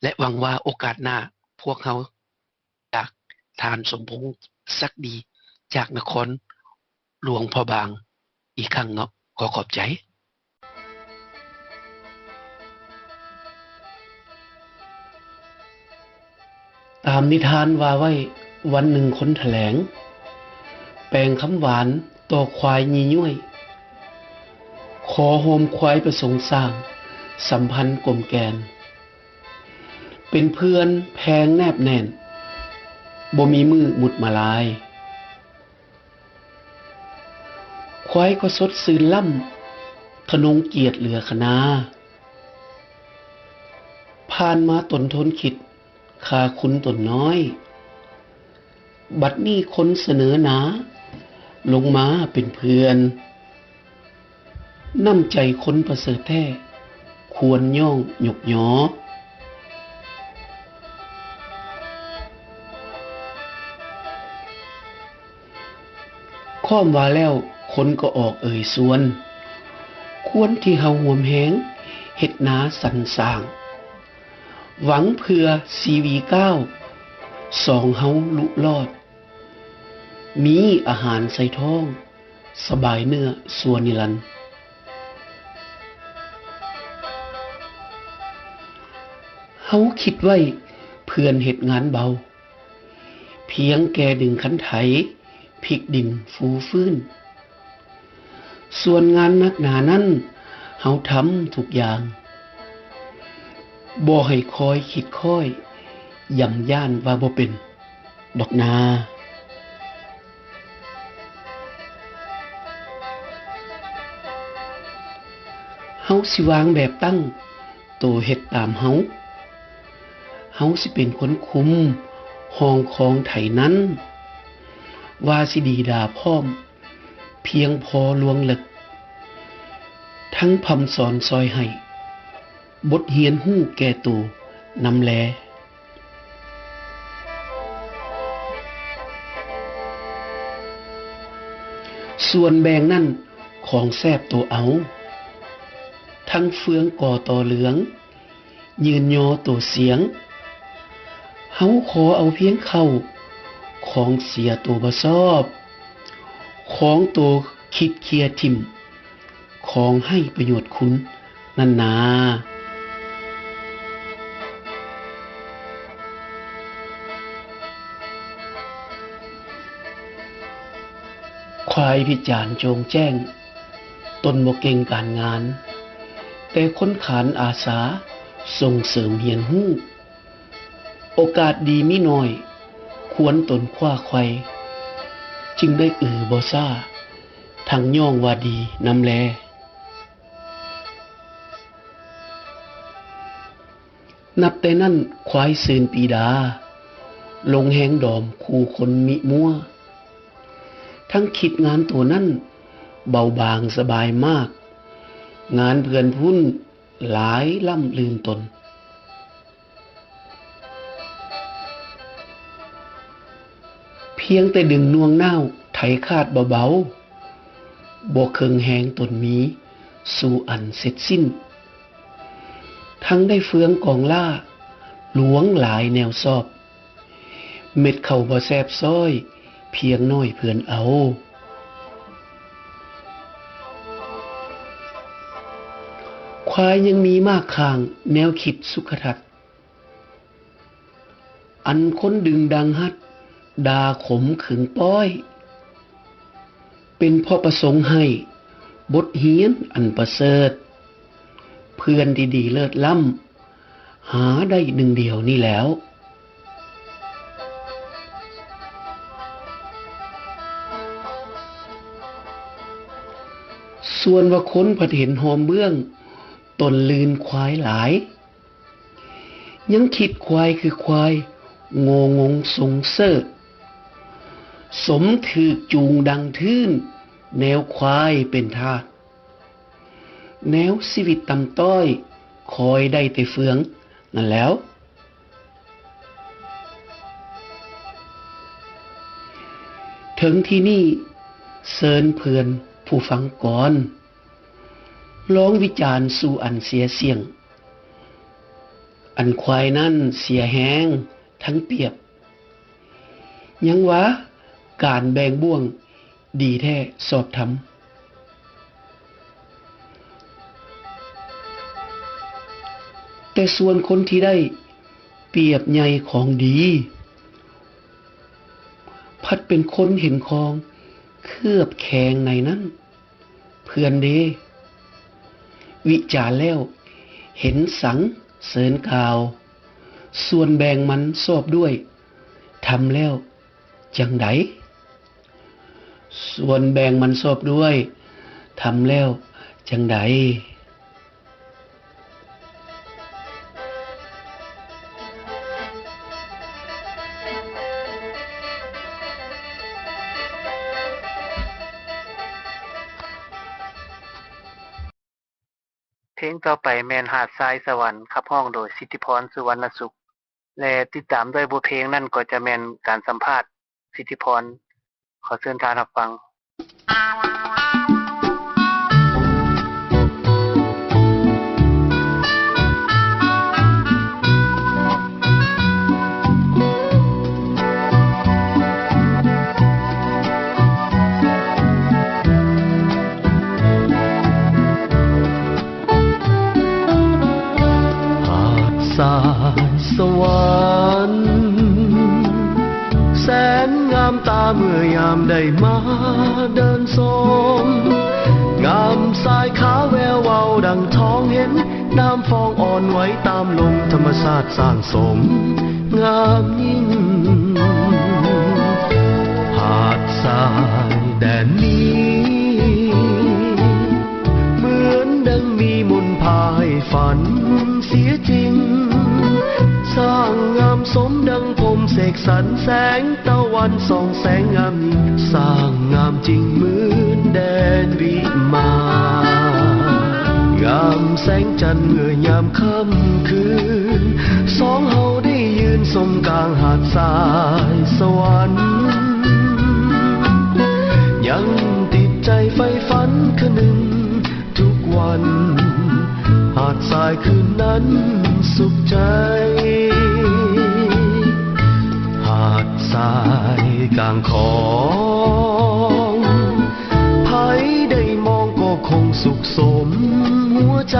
ແລະ ຫວັງວ່າໂອກາດໜ້າພວກເຮົາຈາກທ່ານ ສົມພົງ ສັກດີ ຈາກນະຄອນຫຼວງພະບາງອີກຄັ້ງເນາະ. ຂໍຂອບໃຈ. ຕາມນິທານວ່າໄວ້, ວັນໜຶ່ງຄົນຖະແຫຼງ ແປງຄຳຫວານຕໍ່ຄວາຍຍີ່ຍ້ວຍ, ຂໍໂຮມຄວາຍປະສົງສ້າງສຳພັນກົມແກ່ນ, ເປັນເພື່ອນແພງແນບແໜ້ນ, ບໍ່ມີມື້ໝຸດມາລາຍ. ຄວາຍກໍສົດຊື່ນລ້ຳ, ທະນົງກຽດເຫຼືອຄະນາ. ຜ່ານມາຕົນທົນຄິດ, ຂ້າຄຸນຕົນນ້ອຍ, ບັດນີ້ຄົນສະເໜີໜາ, ລົງມາເປັນເພື່ອນ. ນ້ຳໃຈຄົນປະເສີດແທ້, ຄວນຍ້ອງຍົກຍໍ. ຄ້ອມວ່າແລ້ວຄົນກໍອອກເອີ່ຍຊວນ, ຄວນທີ່ເຮົາຮ່ວມແຮງເຮັດນາສັນສ້າງ, ຫວັງເພື່ອຊີວີກ້າວສອງເຮົາລຸລອດ, ມີອາຫານໃສ່ທ້ອງ, ສະບາຍເນື້ອຊົ່ວນິລັນ. ເຮົາຄິດໄວ້ເພື່ອນເຮັດງານເບົາ, ພຽງແກ່ດຶງຄັນໄຖ, ພິກດິນຟູຟື້ນ. ສ່ວນງານໜັກໜານັ້ນ, ເຮົາທຳທຸກຢ່າງ, ບໍ່ໃຫ້ຄອຍຄິດຄ້ອຍ, ຢ້ຳຢ້ານວ່າບໍ່ເປັນ. ດອກນາ. ເຮົາຊິວາງແບບຕັ້ງ, ໂຕເຮັດຕາມເຮົາ. ເຮົາຊິເປັນຄົນຄຸມຫ້ອງຄອງໄຖນັ້ນ, ວ່າຊິດີດາພ້ອມ, ພຽງພໍລວງເລິກ, ທັງພຳສອນຊ່ອຍໃຫ້, ບົດຮຽນຮູ້ແກ່ໂຕນຳແລ. ສ່ວນແບ່ງນັ້ນຂອງແຊບໂຕເອົາ, ທັງເຟືອງກໍຕໍ່ເຫຼືອງ, ຍືນຍໍໂຕສຽງ. ເຮົາຂໍເອົາພຽງເຂົ້າ, ຂອງເສຍໂຕບໍ່ຊອບ, ຂອງໂຕຄິດເຄຍຖິ້ມ, ຂອງໄຮ້ປະໂຫຍດຄຸນນັ້ນນາ. ຄວາຍພິຈານໂຈ່ງແຈ້ງ, ຕົນບໍ່ເກັ່ງການງານ, ແຕ່ຄົນຂານອາສາສົ່ງເສີມຮຽນຮູ້. ໂອກາດດີມີໜ້ອຍ, ຄວນຕົນຂວາໄຂວ່, ຈຶ່ງໄດ້ອືບໍ່ຊ້າ, ທັງຍ້ອງວ່າດີນຳແລ. ນັບແຕ່ນັ້ນຄວາຍຊື່ນປີດາ, ລົງແຮງດອມຄູ່ຄົນມິມົວ. ທັງຄິດງານໂຕນັ້ນເບົາບາງສະບາຍມາກ, ງານເພື່ອນພຸ້ນຫຼາຍລ້ຳລື່ນຕົນ. ພຽງແຕ່ດຶງໜ່ວງໜ້າວໄຖຄາດເບົາໆ, ບໍ່ເຄິ່ງແຮງຕົນມີສູ່ອັນເສັດສິ້ນ. ທັງໄດ້ເຟືອງກອງລ້າຫຼວງຫຼາຍແນວຊອບ, ເມັດເຂົ້າບໍ່ແຊບຊ້ອຍ, ພຽງນ້ອຍເພື່ອນເອົາ. ຄວາຍຍັງມີໝາກຂ້າງແນວຄິດສຸຂະທັດ, ອັນຄົນດຶງດັງຮັດ, ດ່າຂົມເຄິ່ງປ້ອຍ. ເປັນເພາະປະສົງໃຫ້ບົດຮຽນອັນປະເສີດ, ເພື່ອນທີ່ດີເລີດລ້ຳ, ຫາໄດ້ໜຶ່ງດຽວນີ້ແລ້ວ. ສ່ວນວ່າຄົນພັດເຫັນຫ້ອມເບື້ອງ, ຕົນລື່ນຄວາຍຫຼາຍ. ຍັງຄິດຄວາຍຄືຄວາຍໂງ່ງົງສົງເສີ, ສົມຖືກຈູງດັງທຶນ, ແນວຄວາຍເປັນທາດ. ແນວຊີວິດຕ່ຳຕ້ອຍ, ຄອຍໄດ້ແຕ່ເຟືອງນັ້ນແຫຼວ. ເຖິງທີ່ນີ້, ເຊີນເພື່ອນຜູ້ຟັງກ່ອນ, ລອງວິຈານສູ່ອັນເສຍສ່ຽງ. ອັນຄວາຍນັ້ນເສຍແຮງທັງປຽບ, ຍັງວ່າການແບ່ງບ່ວງດີແທ້ຊອບທຳ. ແຕ່ສ່ວນຄົນທີ່ໄດ້ປຽບໃຫຍ່ຂອງດີ, ພັດເປັນຄົນເຫັນຄອງເຄືອບແຄງໃນນັ້ນ. ເພື່ອນເດ ວິຈານແລ້ວເຫັນສັງເສີນກ່າວ, ສ່ວນແບ່ງມັນຊອບດ້ວຍທຳແລ້ວຈັ່ງໃດ? ສ່ວນແບ່ງມັນຊອບດ້ວຍທຳແລ້ວຈັ່ງໃດ? ເພງຕໍ່ໄປແມ່ນຫາດຊາຍສະຫວັນ ຂັບຮ້ອງໂດຍສິດທິພອນ ສຸວັນນະສຸກ ແລະ ຕິດຕາມດ້ວຍບົດເພງນັ້ນກໍຈະແມ່ນການສຳພາດສິດທິພອນ. ຂໍເຊີນທ່ານຮັບຟັງ. ຫາດຊາຍສະຫວັນ ແສນງາມຕາເມື່ອຍາມໄດ້ມາເດີນຊົມ, ງາມສາຍຂາວແວວວາວດັ່ງທອງເຫັນ ນ້ຳຟອງອ່ອນໄຫວຕາມລົມ ທຳມະຊາດສ້າງສົມງາມຍິ່ງ. ຫາດຊາຍແດນນີ້ ເໝືອນດັ່ງມີມົນພາໃຫ້ຝັນເສຍຈິງ, ສ້າງງາມສົມດັ່ງພົມເສກສັນ ແສງຕາວັນສ່ອງແສງງາມຍິ່ງ, ສ້າງງາມຈິງເໝືອນແດນວິມານ, ງາມແສງຈັນເມື່ອຍາມຄ່ຳຄືນ, ສອງເຮົາໄດ້ຢືນຊົມກາງຫາດຊາຍສະຫວັນ. ຍັງຕິດໃຈໃຝ່ຝັນຄະນຶງທຸກວັນ, ຫາດຊາຍຄືນນັ້ນສຸກໃຈ. ຫາດຊາຍກາງຂອງ ໃຜໄດ້ມອງກໍຄົງສຸກສົມຫົວໃຈ,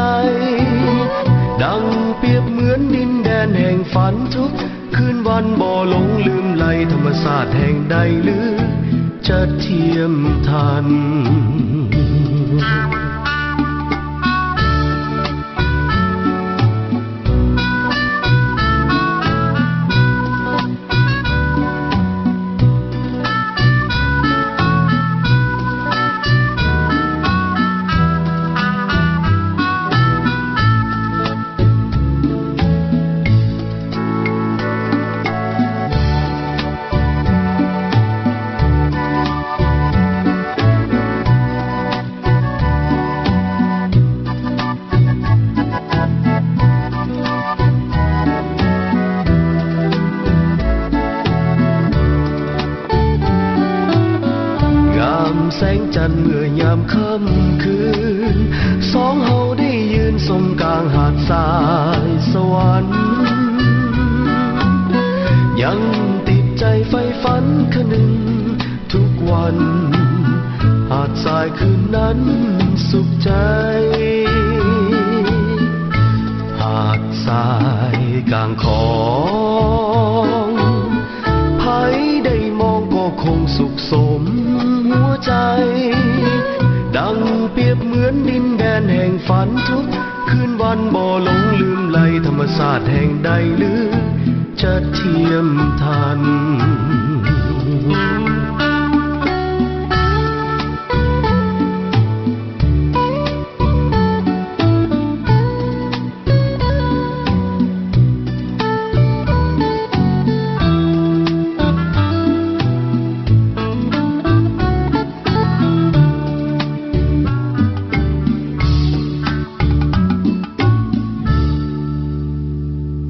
ດັ່ງປຽບເໝືອນດິນແດນແຫ່ງຝັນທຸກ ຄືນວັນບໍ່ຫຼົງລືມໄຫຼ ທຳມະຊາດແຫ່ງໃດຫຼືຈະທຽມທັນ? ງາມແສງຈັນເມື່ອຍາມຄ່ຳຄືນ, ສອງເຮົາໄດ້ຢືນຊົມກາງຫາດຊາຍສະຫວັນ, ຍັງຕິດໃຈໃຝ່ຝັນຄະນຶງ ທຸກວັນ ຫາດຊາຍຄືນນັ້ນສຸກໃຈ. ຫາດຊາຍກາງຂອງ ໃຜໄດ້ມອງກໍຄົງສຸກສົມຫົວໃຈ, ດັ່ງປຽບເໝືອນດິນແດນແຫ່ງຝັນທຸກ ຄືນວັນບໍ່ຫຼົງລືມໄຫຼ ທຳມະຊາດແຫ່ງໃດຫຼືຈະທຽມທັນ?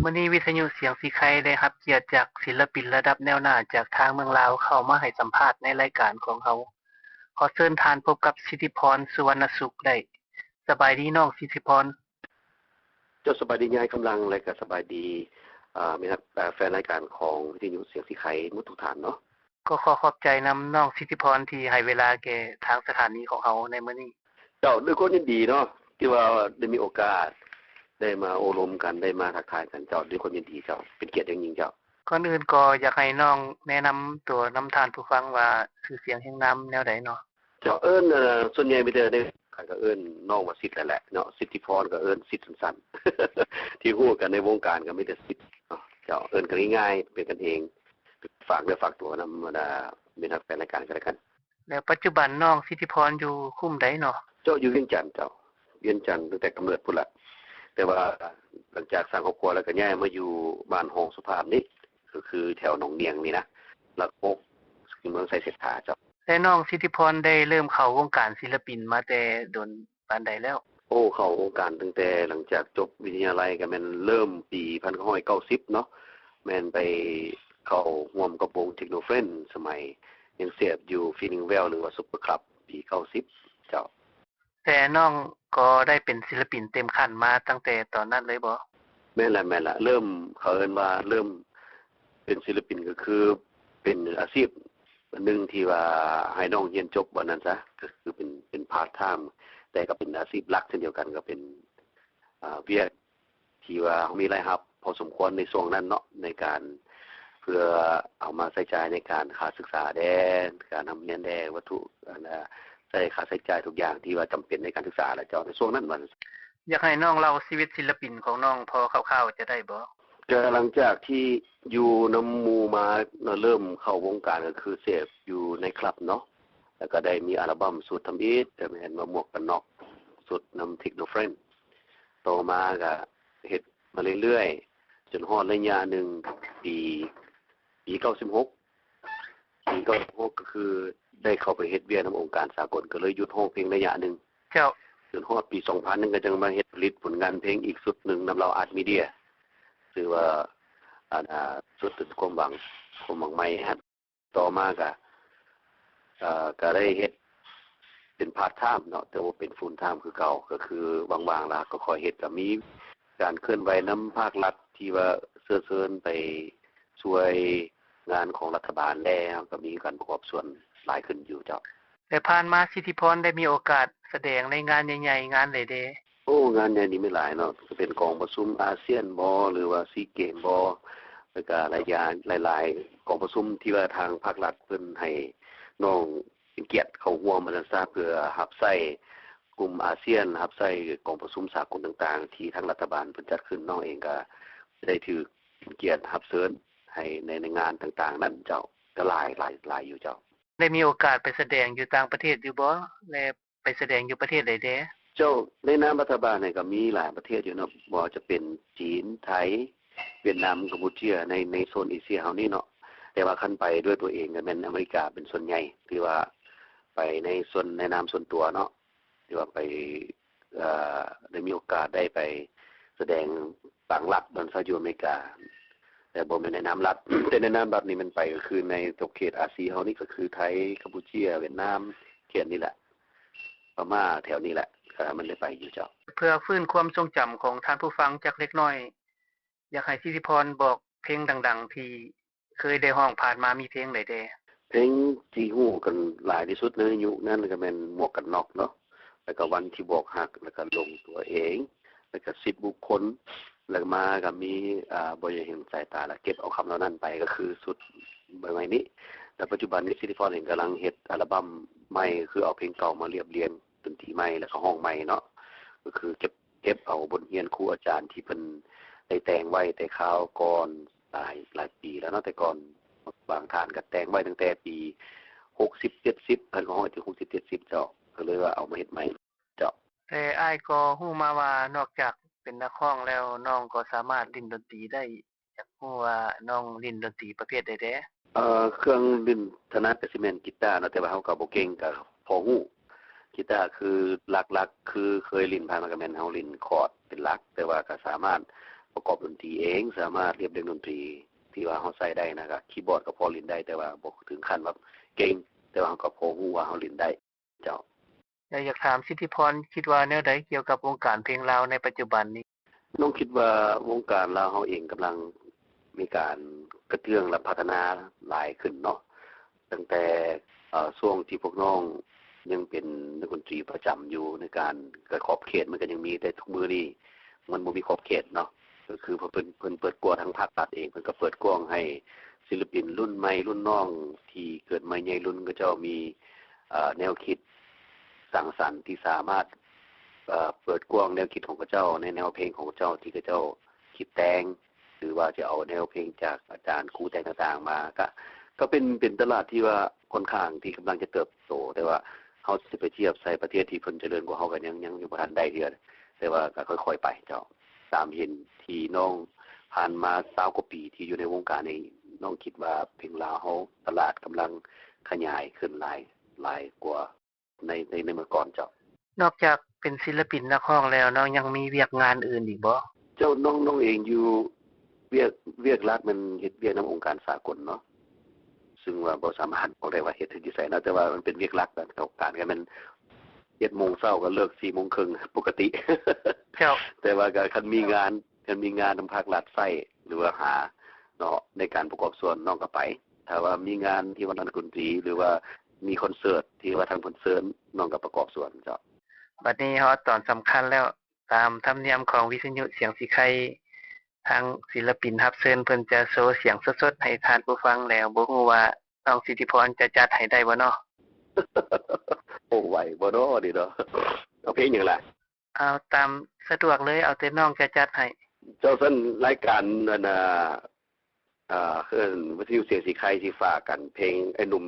ມື້ນີ້ວິທະຍຸສຽງສີໄຄໄດ້ຮັບກຽດຈາກສິນລະປິນລະດັບແນວໜ້າຈາກທາງເມືອງລາວເຂົ້າມາໃຫ້ສຳພາດໃນລາຍການຂອງເຮົາ. ຂໍເຊີນທ່ານພົບກັບສິດທິພອນ ສຸວັນນະສຸກໄດ້. ສະບາຍດີນ້ອງສິດທິພອນ. ເຈົ້າ ສະບາຍດີຍາຍກຳລັງ ແລະກະສະບາຍດີ ອາ ແມ່ນ ອາ ແຟນລາຍການຂອງວິທະຍຸສຽງສີໄຄໝົດທຸກທ່ານເນາະ. ກໍຂໍຂອບໃຈນຳນ້ອງສິດທິພອນທີ່ໃຫ້ເວລາແກ່ທາງສະຖານີຂອງເຮົາໃນມື້ນີ້. ເຈົ້າ ດ້ວຍຄວາມຍິນດີເນາະ ທີ່ວ່າໄດ້ມີໂອກາດໄດ້ມາໂອ້ລົມກັນ ໄດ້ມາທັກທາຍກັນເຈົ້າ ດ້ວຍຄວາມຍິນດີເຈົ້າ ເປັນກຽດຢ່າງຍິ່ງເຈົ້າ. ກ່ອນອື່ນກໍຢາກໃຫ້ນ້ອງແນະນຳຕົວນຳທ່ານຜູ້ຟັງວ່າຊື່ສຽງຮຽງນາມແນວໃດເນາະ? ເຈົ້າ ເອີ້ນ ເອີ ສ່ວນໃຫຍ່ມີແຕ່ໃນການກໍເອີ້ນນ້ອງວ່າສິດນັ້ນແຫຼະເນາະ, ສິດທິພອນກໍເອີ້ນສິດສັ້ນໆ ທີ່ຮູ້ກັນໃນວົງການກໍມີແຕ່ສິດເນາະ. ເຈົ້າ ເອີ້ນກັນງ່າຍໆ ເປັນກັນເອງ ຝາກເນື້ອຝາກຕົວນຳບັນດາມິດຮັກແຟນລາຍການກໍແລ້ວກັນ. ແລ້ວປັດຈຸບັນນ້ອງສິດທິພອນຢູ່ຄຸ້ມໃດເນາະ? ເຈົ້າ ຢູ່ວຽງຈັນເຈົ້າ, ວຽງຈັນຕັ້ງແຕ່ກຳເນີດພຸ້ນລະ ແຕ່ວ່າຫຼັງຈາກສ້າງຄອບຄົວແລ້ວກໍຍ້າຍມາຢູ່ບ້ານຮ່ອງສຸພາບນີ້ ກໍຄືແຖວໜອງນຽງນີ້ນະ ຫຼັກຫົກ ເມືອງໄຊເສດຖາເຈົ້າ. ແລະ ນ້ອງສິດທິພອນໄດ້ເລີ່ມເຂົ້າວົງການສິນລະປິນມາແຕ່ດົນປານໃດແລ້ວ? ໂອ້ ເຂົ້າວົງການຕັ້ງແຕ່ຫຼັງຈາກຈົບວິທະຍາໄລ ກໍແມ່ນເລີ່ມປີພັນເກົ້າຮ້ອຍເກົ້າສິບເນາະ, ແມ່ນໄປເຂົ້າຮ່ວມກັບວົງ Techno Friend ສະໄໝຍັງເສບຢູ່ Feeling Well ຫຼືວ່າ Super Club ປີເກົ້າສິບເຈົ້າ. ແຕ່ນ້ອງກໍໄດ້ເປັນສິນລະປິນເຕັມຂັ້ນມາຕັ້ງແຕ່ຕອນນັ້ນເລີຍບໍ? ແມ່ນລະ ແມ່ນລະ, ເລີ່ມ ເຂົາເອີ້ນວ່າເລີ່ມເປັນສິນລະປິນ ກໍຄືເປັນອາຊີບໜຶ່ງທີ່ວ່າໃຫ້ນ້ອງຮຽນຈົບວ່ານັ້ນຊະ, ກໍຄືເປັນ ເປັນ part time ແຕ່ກໍເປັນອາຊີບຫຼັກເຊັ່ນດຽວກັນ, ກໍເປັນ ອາ ວຽກ ທີ່ວ່າເຮົາມີລາຍຮັບພໍສົມຄວນໃນຊ່ວງນັ້ນເນາະ, ໃນການເພື່ອເອົາມາໃຊ້ຈ່າຍໃນການຄ່າສຶກສາແດ່ ການຮ່ຳຮຽນແດ່ ວັດຖຸ ອັນ ໃຊ້ຄ່າໃຊ້ຈ່າຍທຸກຢ່າງທີ່ວ່າຈຳເປັນໃນການສຶກສາແຫຼະເຈົ້າ ໃນຊ່ວງນັ້ນວ່າ. ຢາກໃຫ້ນ້ອງເລົ່າຊີວິດສິນລະປິນຂອງນ້ອງພໍຄ່າວໆຈະໄດ້ບໍ່? ກໍຫຼັງຈາກທີ່ຢູ່ນຳໝູ່ມາເນາະ, ເລີ່ມເຂົ້າວົງການກໍຄືເສບຢູ່ໃນຄລັບເນາະ, ແລ້ວກໍໄດ້ມີອັລະບັ້ມຊຸດທຳອິດ ກໍແມ່ນວ່າໝວກກັນນັອກ ຊຸດນຳ Techno Friend. ຕໍ່ມາກໍເຮັດມາເລື້ອຍໆ ຈົນຮອດໄລຍະໜຶ່ງ ປີ ປີເກົ້າສິບຫົກ ປີເກົ້າສິບຫົກ ກໍຄືໄດ້ເຂົ້າໄປເຮັດວຽກນຳອົງການສາກົນ ກໍເລີຍຢຸດຮ້ອງເພງໄລຍະໜຶ່ງ. ເຈົ້າ. ຈົນຮອດປີສອງພັນ ກໍຈັ່ງມາເຮັດຜະລິດຜົນງານເພງອີກຊຸດໜຶ່ງນຳລາວ Art Media ຊື່ວ່າ ອັນ ອາ ຊຸດຄວາມຫວັງ ຄວາມຫວັງໃໝ່ຫັ້ນ. ຕໍ່ມາກະ ເອີ ກະໄດ້ເຮັດເປັນ part time ເນາະ, ແຕ່ວ່າເປັນ full time ຄືເກົ່າ, ກໍຄືວ່າງໆລະກໍຄ່ອຍເຮັດ, ກໍມີການເຄື່ອນໄຫວນຳພາກລັດທີ່ວ່າເຊື້ອເຊີນໄປຊ່ວຍງານຂອງລັດຖະບານແດ່, ກໍມີການປະກອບສ່ວນຫຼາຍຂຶ້ນຢູ່ເຈົ້າ. ແລະ ຜ່ານມາສິດທິພອນໄດ້ມີໂອກາດສະແດງໃນງານໃຫຍ່ໆ ງານໃດແດ່? ໂອ້ ງານໃຫຍ່ນີ້ມີຫຼາຍເນາະ, ຈະເປັນກອງປະຊຸມອາຊຽນບໍ ຫຼືວ່າຊີເກມບໍ ແລ້ວກະຫຼາຍຢ່າງ ຫຼາຍໆກອງປະຊຸມທີ່ວ່າທາງພາກລັດເພິ່ນໃຫ້ນ້ອງເປັນກຽດເຂົ້າຮ່ວມວ່າຊັ້ນຊະ, ເພື່ອຮັບໃຊ້ກຸ່ມອາຊຽນ, ຮັບໃຊ້ກອງປະຊຸມສາກົນຕ່າງໆ ທີ່ທາງລັດຖະບານເພິ່ນຈັດຂຶ້ນ, ນ້ອງເອງກະໄດ້ຖືກເປັນກຽດຮັບເຊີນໃຫ້ໃນ ໃນງານຕ່າງໆນັ້ນເຈົ້າ, ກະຫຼາຍ ຫຼາຍ ຫຼາຍຢູ່ເຈົ້າ. ໄດ້ມີໂອກາດໄປສະແດງຢູ່ຕ່າງປະເທດຢູ່ບໍ່ ແລະ ໄປສະແດງຢູ່ປະເທດໃດແດ່? ເຈົ້າ, ໃນນາມລັດຖະບານນີ້ກໍມີຫຼາຍປະເທດຢູ່ເນາະ, ບໍ່ວ່າຈະເປັນຈີນ, ໄທ, ຫວຽດນາມ, ກຳປູເຈຍ ໃນ ໃນໂຊນເອເຊຍເຮົານີ້ເນາະ. ແຕ່ວ່າຄັນໄປດ້ວຍຕົວເອງກໍແມ່ນອາເມລິກາເປັນສ່ວນໃຫຍ່ ທີ່ວ່າໄປໃນສ່ວນ ໃນນາມສ່ວນຕົວເນາະ, ທີ່ວ່າໄປ ເອີ ໄດ້ມີໂອກາດໄດ້ໄປສະແດງຕາງລັດ ບ່ອນຊາວຢູ່ອາເມລິກາ, ແຕ່ບໍ່ແມ່ນໃນນາມລັດ. ແຕ່ໃນນາມລັດນີ້ແມ່ນໄປກໍຄືໃນຂອບເຂດອາຊີເຮົານີ້ ກໍຄືໄທ, ກຳປູເຈຍ, ຫວຽດນາມ, ເຂດນີ້ແຫຼະ. ພະມ້າແຖວນີ້ແຫຼະ ກໍມັນໄດ້ໄປຢູ່ເຈົ້າ. ເພື່ອຟື້ນຄວາມຊົງຈຳຂອງທ່ານຜູ້ຟັງຈັກເລັກນ້ອຍ, ຢາກໃຫ້ສິດທິພອນບອກເພງດັງໆທີ່ເຄີຍໄດ້ຮ້ອງຜ່ານມາມີເພງໃດແດ່? ເພງທີ່ຮູ້ກັນຫຼາຍທີ່ສຸດໃນຍຸກນັ້ນກໍແມ່ນໝວກກັນນັອກເນາະ, ແລ້ວກໍວັນທີ່ບອກຮັກ, ແລ້ວກໍຫຼົງຕົວເອງ, ແລ້ວກໍສິດບຸກຄົນ, ແລ້ວມາກໍມີ ອາ ບໍ່ຢາກເຫັນສາຍຕາ ແລ້ວເກັບເອົາຄຳເຫຼົ່ານັ້ນໄປ, ກໍຄືຊຸດໃໝ່ໆນີ້. ແຕ່ປັດຈຸບັນນີ້ສິດທິພອນເອງກຳລັງເຮັດອັລະບັ້ມໃໝ່, ຄືເອົາເພງເກົ່າມາລຽບລຽງ ດົນຕີໃໝ່ ແລ້ວກໍຮ້ອງໃໝ່ເນາະ, ກໍຄືເກັບ ເກັບເອົາບົດຮຽນຄູອາຈານທີ່ເພິ່ນໄດ້ແຕ່ງໄວ້ແຕ່ຄາວກ່ອນ ຫຼາຍ ຫຼາຍປີແລ້ວເນາະ, ແຕ່ກ່ອນບາງທ່ານກໍແຕ່ງໄວ້ຕັ້ງແຕ່ປີຫົກສິບ ເຈັດສິບ ພັນເກົ້າຮ້ອຍເຈັດສິບ ເຈັດສິບ ເຈົ້າ, ກໍເລີຍວ່າເອົາມາເຮັດໃໝ່ເຈົ້າ. ແຕ່ອ້າຍກໍຮູ້ມາວ່າ ນອກຈາກເປັນນັກຮ້ອງແລ້ວ ນ້ອງກໍສາມາດຫຼິ້ນດົນຕີໄດ້. ຢາກຮູ້ວ່ານ້ອງຫຼິ້ນດົນຕີປະເພດໃດແດ່? ເອີ ເຄື່ອງຫຼິ້ນຖະໜັດກໍຊິແມ່ນກີຕາເນາະ, ແຕ່ວ່າເຮົາກໍບໍ່ເກັ່ງ, ກໍພໍຮູ້. ກີຕາຄືຫຼັກໆ ຄືເຄີຍຫຼິ້ນຜ່ານມາກໍແມ່ນເຮົາຫຼິ້ນຄອດເປັນຫຼັກ, ແຕ່ວ່າກໍສາມາດປະກອບດົນຕີເອງ, ສາມາດລຽບລຽງດົນຕີທີ່ວ່າເຮົາໃຊ້ໄດ້ນະ, ກໍຄີບອດກໍພໍຫຼິ້ນໄດ້, ແຕ່ວ່າບໍ່ເຖິງຂັ້ນວ່າເກັ່ງ, ແຕ່ວ່າເຮົາກໍພໍຮູ້ວ່າເຮົາຫຼິ້ນໄດ້. ເຈົ້າ. ແລະ ຢາກຖາມສິດທິພອນ ຄິດວ່າແນວໃດກ່ຽວກັບວົງການເພງລາວໃນປັດຈຸບັນນີ້? ນ້ອງຄິດວ່າວົງການລາວເຮົາເອງກຳລັງມີການກະເຕື້ອງ ແລະ ພັດທະນາຫຼາຍຂຶ້ນເນາະ, ຕັ້ງແຕ່ ເອີ ຊ່ວງທີ່ພວກນ້ອງຍັງເປັນນັກດົນຕີປະຈຳຢູ່ໃນການ ກະຂອບເຂດມັນກໍຍັງມີ, ແຕ່ທຸກມື້ນີ້ມັນບໍ່ມີຂອບເຂດເນາະ. ກໍຄືເພິ່ນ ເພິ່ນເປີດກວ້າງ ທາງພາກລັດເອງເພິ່ນກໍເປີດກວ້າງໃຫ້ສິນລະປິນລຸ້ນໃໝ່ລຸ້ນນ້ອງທີ່ເກີດໃໝ່ໃຫຍ່ລຸ້ນ ເຂົາເຈົ້າມີ ເອີ ແນວຄິດສ້າງສັນທີ່ສາມາດ ເອີ ເປີດກວ້າງແນວຄິດຂອງເຂົາເຈົ້າ ໃນແນວເພງຂອງເຂົາເຈົ້າທີ່ເຂົາເຈົ້າຄິດແຕ່ງ ຫຼືວ່າຈະເອົາແນວເພງຈາກອາຈານຄູແຕ່ງຕ່າງໆມາ ກະ ກໍເປັນ ເປັນຕະຫຼາດທີ່ວ່າຂ້ອນຂ້າງທີ່ກຳລັງຈະເຕີບໂຕ ແຕ່ວ່າເຮົາຊິໄປທຽບໃສ່ປະເທດທີ່ເພິ່ນຈະເລີນກວ່າເຮົາກໍຍັງ ຍັງບໍ່ທັນໄດ້ເທື່ອ ແຕ່ວ່າກໍຄ່ອຍໆໄປເຈົ້າ. ຕາມເຫັນທີ່ນ້ອງຜ່ານມາຊາວກວ່າປີທີ່ຢູ່ໃນວົງການນີ້ ນ້ອງຄິດວ່າເພງລາວເຮົາຕະຫຼາດກຳລັງຂະຫຍາຍຂຶ້ນຫຼາຍ ຫຼາຍກວ່າໃນ ໃນ ໃນເມື່ອກ່ອນເຈົ້າ. ນອກຈາກເປັນສິນລະປິນນັກຮ້ອງແລ້ວ ນ້ອງຍັງມີວຽກງານອື່ນອີກບໍ່? ເຈົ້າ ນ້ອງ ນ້ອງເອງຢູ່ ວຽກ ວຽກຫຼັກແມ່ນເຮັດວຽກນຳອົງການສາກົນເນາະ ຊຶ່ງວ່າບໍ່ສາມາດບອກໄດ້ວ່າເຮັດຢູ່ໃສເນາະ ແຕ່ວ່າມັນເປັນວຽກຫຼັກ ການ ການກໍແມ່ນເຈັດໂມງເຊົ້າກໍເລີກສີ່ໂມງເຄິ່ງປົກກະຕິ ເຈົ້າ ແຕ່ວ່າກໍຄັນມີງານ ຄັນມີງານນຳພາກລັດໃຊ້ ຫຼືວ່າຫາເນາະ ໃນການປະກອບສ່ວນ ນ້ອງກໍໄປ ຖ້າວ່າມີງານທີ່ວ່ານັກດົນຕີ ຫຼືວ່າມີຄອນເສີດທີ່ວ່າທາງເພິ່ນເຊີນ ນ້ອງກໍປະກອບສ່ວນເຈົ້າ. ບັດນີ້ຮອດຕອນສຳຄັນແລ້ວ ຕາມທຳນຽມຂອງວິທະຍຸສຽງສີໄຄ ທາງສິນລະປິນຮັບເຊີນເພິ່ນຈະໂຊສຽງສົດໆໃຫ້ທ່ານຜູ້ຟັງແລ້ວ ບໍ່ຮູ້ວ່ານ້ອງສິດທິພອນຈະຈັດໃຫ້ໄດ້ບໍ່ເນາະ? ໂອ້ ໄຫວບໍ່ເນາະນີ້ເນາະ? ເອົາເພງຫຍັງລະ? ເອົາຕາມສະດວກເລີຍ ເອົາແຕ່ນ້ອງຈະຈັດໃຫ້. ເຈົ້າ ຊັ້ນລາຍການ ອັນນ່າ ເອີ ຄືອັນວິທະຍຸສຽງສີໄຄຊິຝາກກັນເພງໄອ້ໜຸ່ມ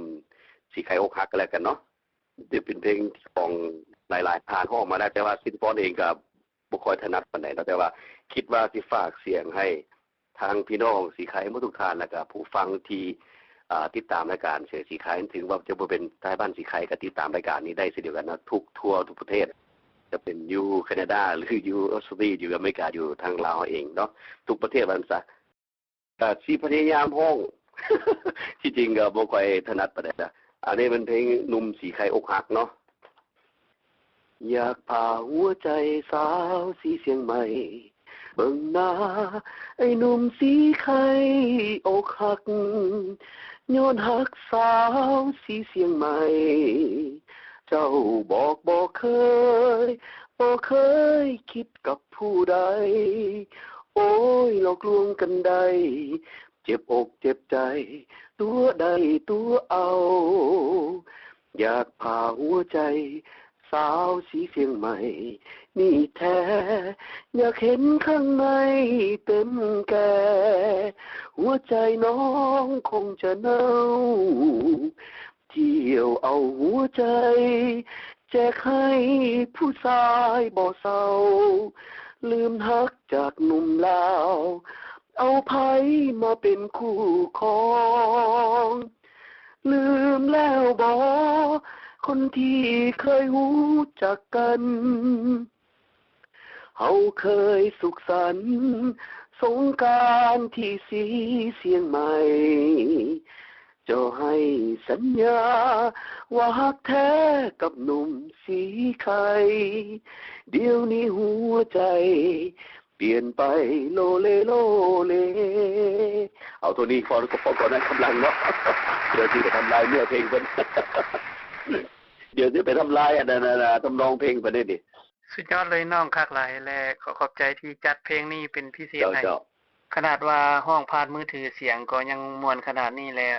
ສີໄຄອົກຫັກກໍແລ້ວກັນເນາະ ຈະເປັນເພງຂອງຫຼາຍໆທ່ານຮ້ອງມາແລ້ວ ແຕ່ວ່າສິດທິພອນເອງກໍບໍ່ຄ່ອຍຖະໜັດປານໃດເນາະ ແຕ່ວ່າຄິດວ່າຊິຝາກສຽງໃຫ້ທາງພີ່ນ້ອງສີໄຄໝົດທຸກທ່ານ ແລ້ວກໍຜູ້ຟັງທີ່ ອ່າ ຕິດຕາມລາຍການສຽງສີໄຄ ເຖິງວ່າຈະບໍ່ເປັນທ້າຍບ້ານສີໄຄ ກໍຕິດຕາມລາຍການນີ້ໄດ້ເຊັ່ນດຽວກັນເນາະ ທຸກ ທົ່ວທຸກປະເທດ ຈະເປັນຢູ່ແຄນາດາ ຫຼື ຢູ່ອົດສະຕາລີ ຢູ່ອາເມລິກາ ຢູ່ທາງລາວເຮົາເອງເນາະ ທຸກປະເທດວ່າຊັ້ນຊະ ກະຊິພະຍາຍາມຮ້ອງ ທີ່ຈິງກໍບໍ່ຄ່ອຍຖະໜັດປານໃດນະ. ອັນນີ້ແມ່ນເພງໜຸ່ມສີໄຄອົກຫັກເນາະ. ຢາກພາຫົວໃຈສາວສີຊຽງໃໝ່ ເບິ່ງໜ້າໄອ້ໜຸ່ມສີໄຄອົກຫັກ ຍ້ອນຮັກສາວສີຊຽງໃໝ່ ເຈົ້າບອກບໍ່ເຄີຍ ບໍ່ເຄີຍຄິດກັບຜູ້ໃດ ໂອ້ຍ ຫຼອກລວງກັນໄດ້ ເຈັບອົກເຈັບໃຈ ຕົວະໄດ້ຕົວະເອົາ ຢາກພາຫົວໃຈສາວສີຊຽງໃໝ່ນີ້ແທ້ ຢາກເຫັນຂ້າງໃນເຕັມແກ່ ຫົວໃຈນ້ອງຄົງຈະເນົ່າ ທ່ຽວເອົາຫົວໃຈແຈກໃຫ້ຜູ້ຊາຍບໍ່ເຊົາ ລືມຮັກຈາກໜຸ່ມລາວ ເອົາໃຜມາເປັນຄູ່ຄອງ ລືມແລ້ວບໍ ຄົນທີ່ເຄີຍຮູ້ຈັກກັນ ເຮົາເຄີຍສຸກສັນສົງການທີ່ສີຊຽງໃໝ່ ເຈົ້າໃຫ້ສັນຍາວ່າຮັກແທ້ກັບໜຸ່ມສີໄຄ ດຽວນີ້ຫົວໃຈປ່ຽນໄປໂລເລໂລເລ. ເອົາເທົ່ານີ້ພໍ ພໍກ່ອນນະ ກຳລັງເນາະ ດຽວຊິໄປທຳລາຍເນື້ອເພງເພິ່ນ ດຽວຊິໄປທຳລາຍອັນນັ້ນ ທຳນອງເພງເພິ່ນເດ້ນີ້. ສຸດຍອດເລີຍນ້ອງ ຄັກຫຼາຍ ແລະ ຂໍຂອບໃຈທີ່ຈັດເພງນີ້ເປັນພິເສດໃຫ້. ເຈົ້າ ເຈົ້າ. ຂະໜາດວ່າຮ້ອງຜ່ານມືຖືສຽງກໍຍັງມ່ວນຂະໜາດນີ້ ແລະ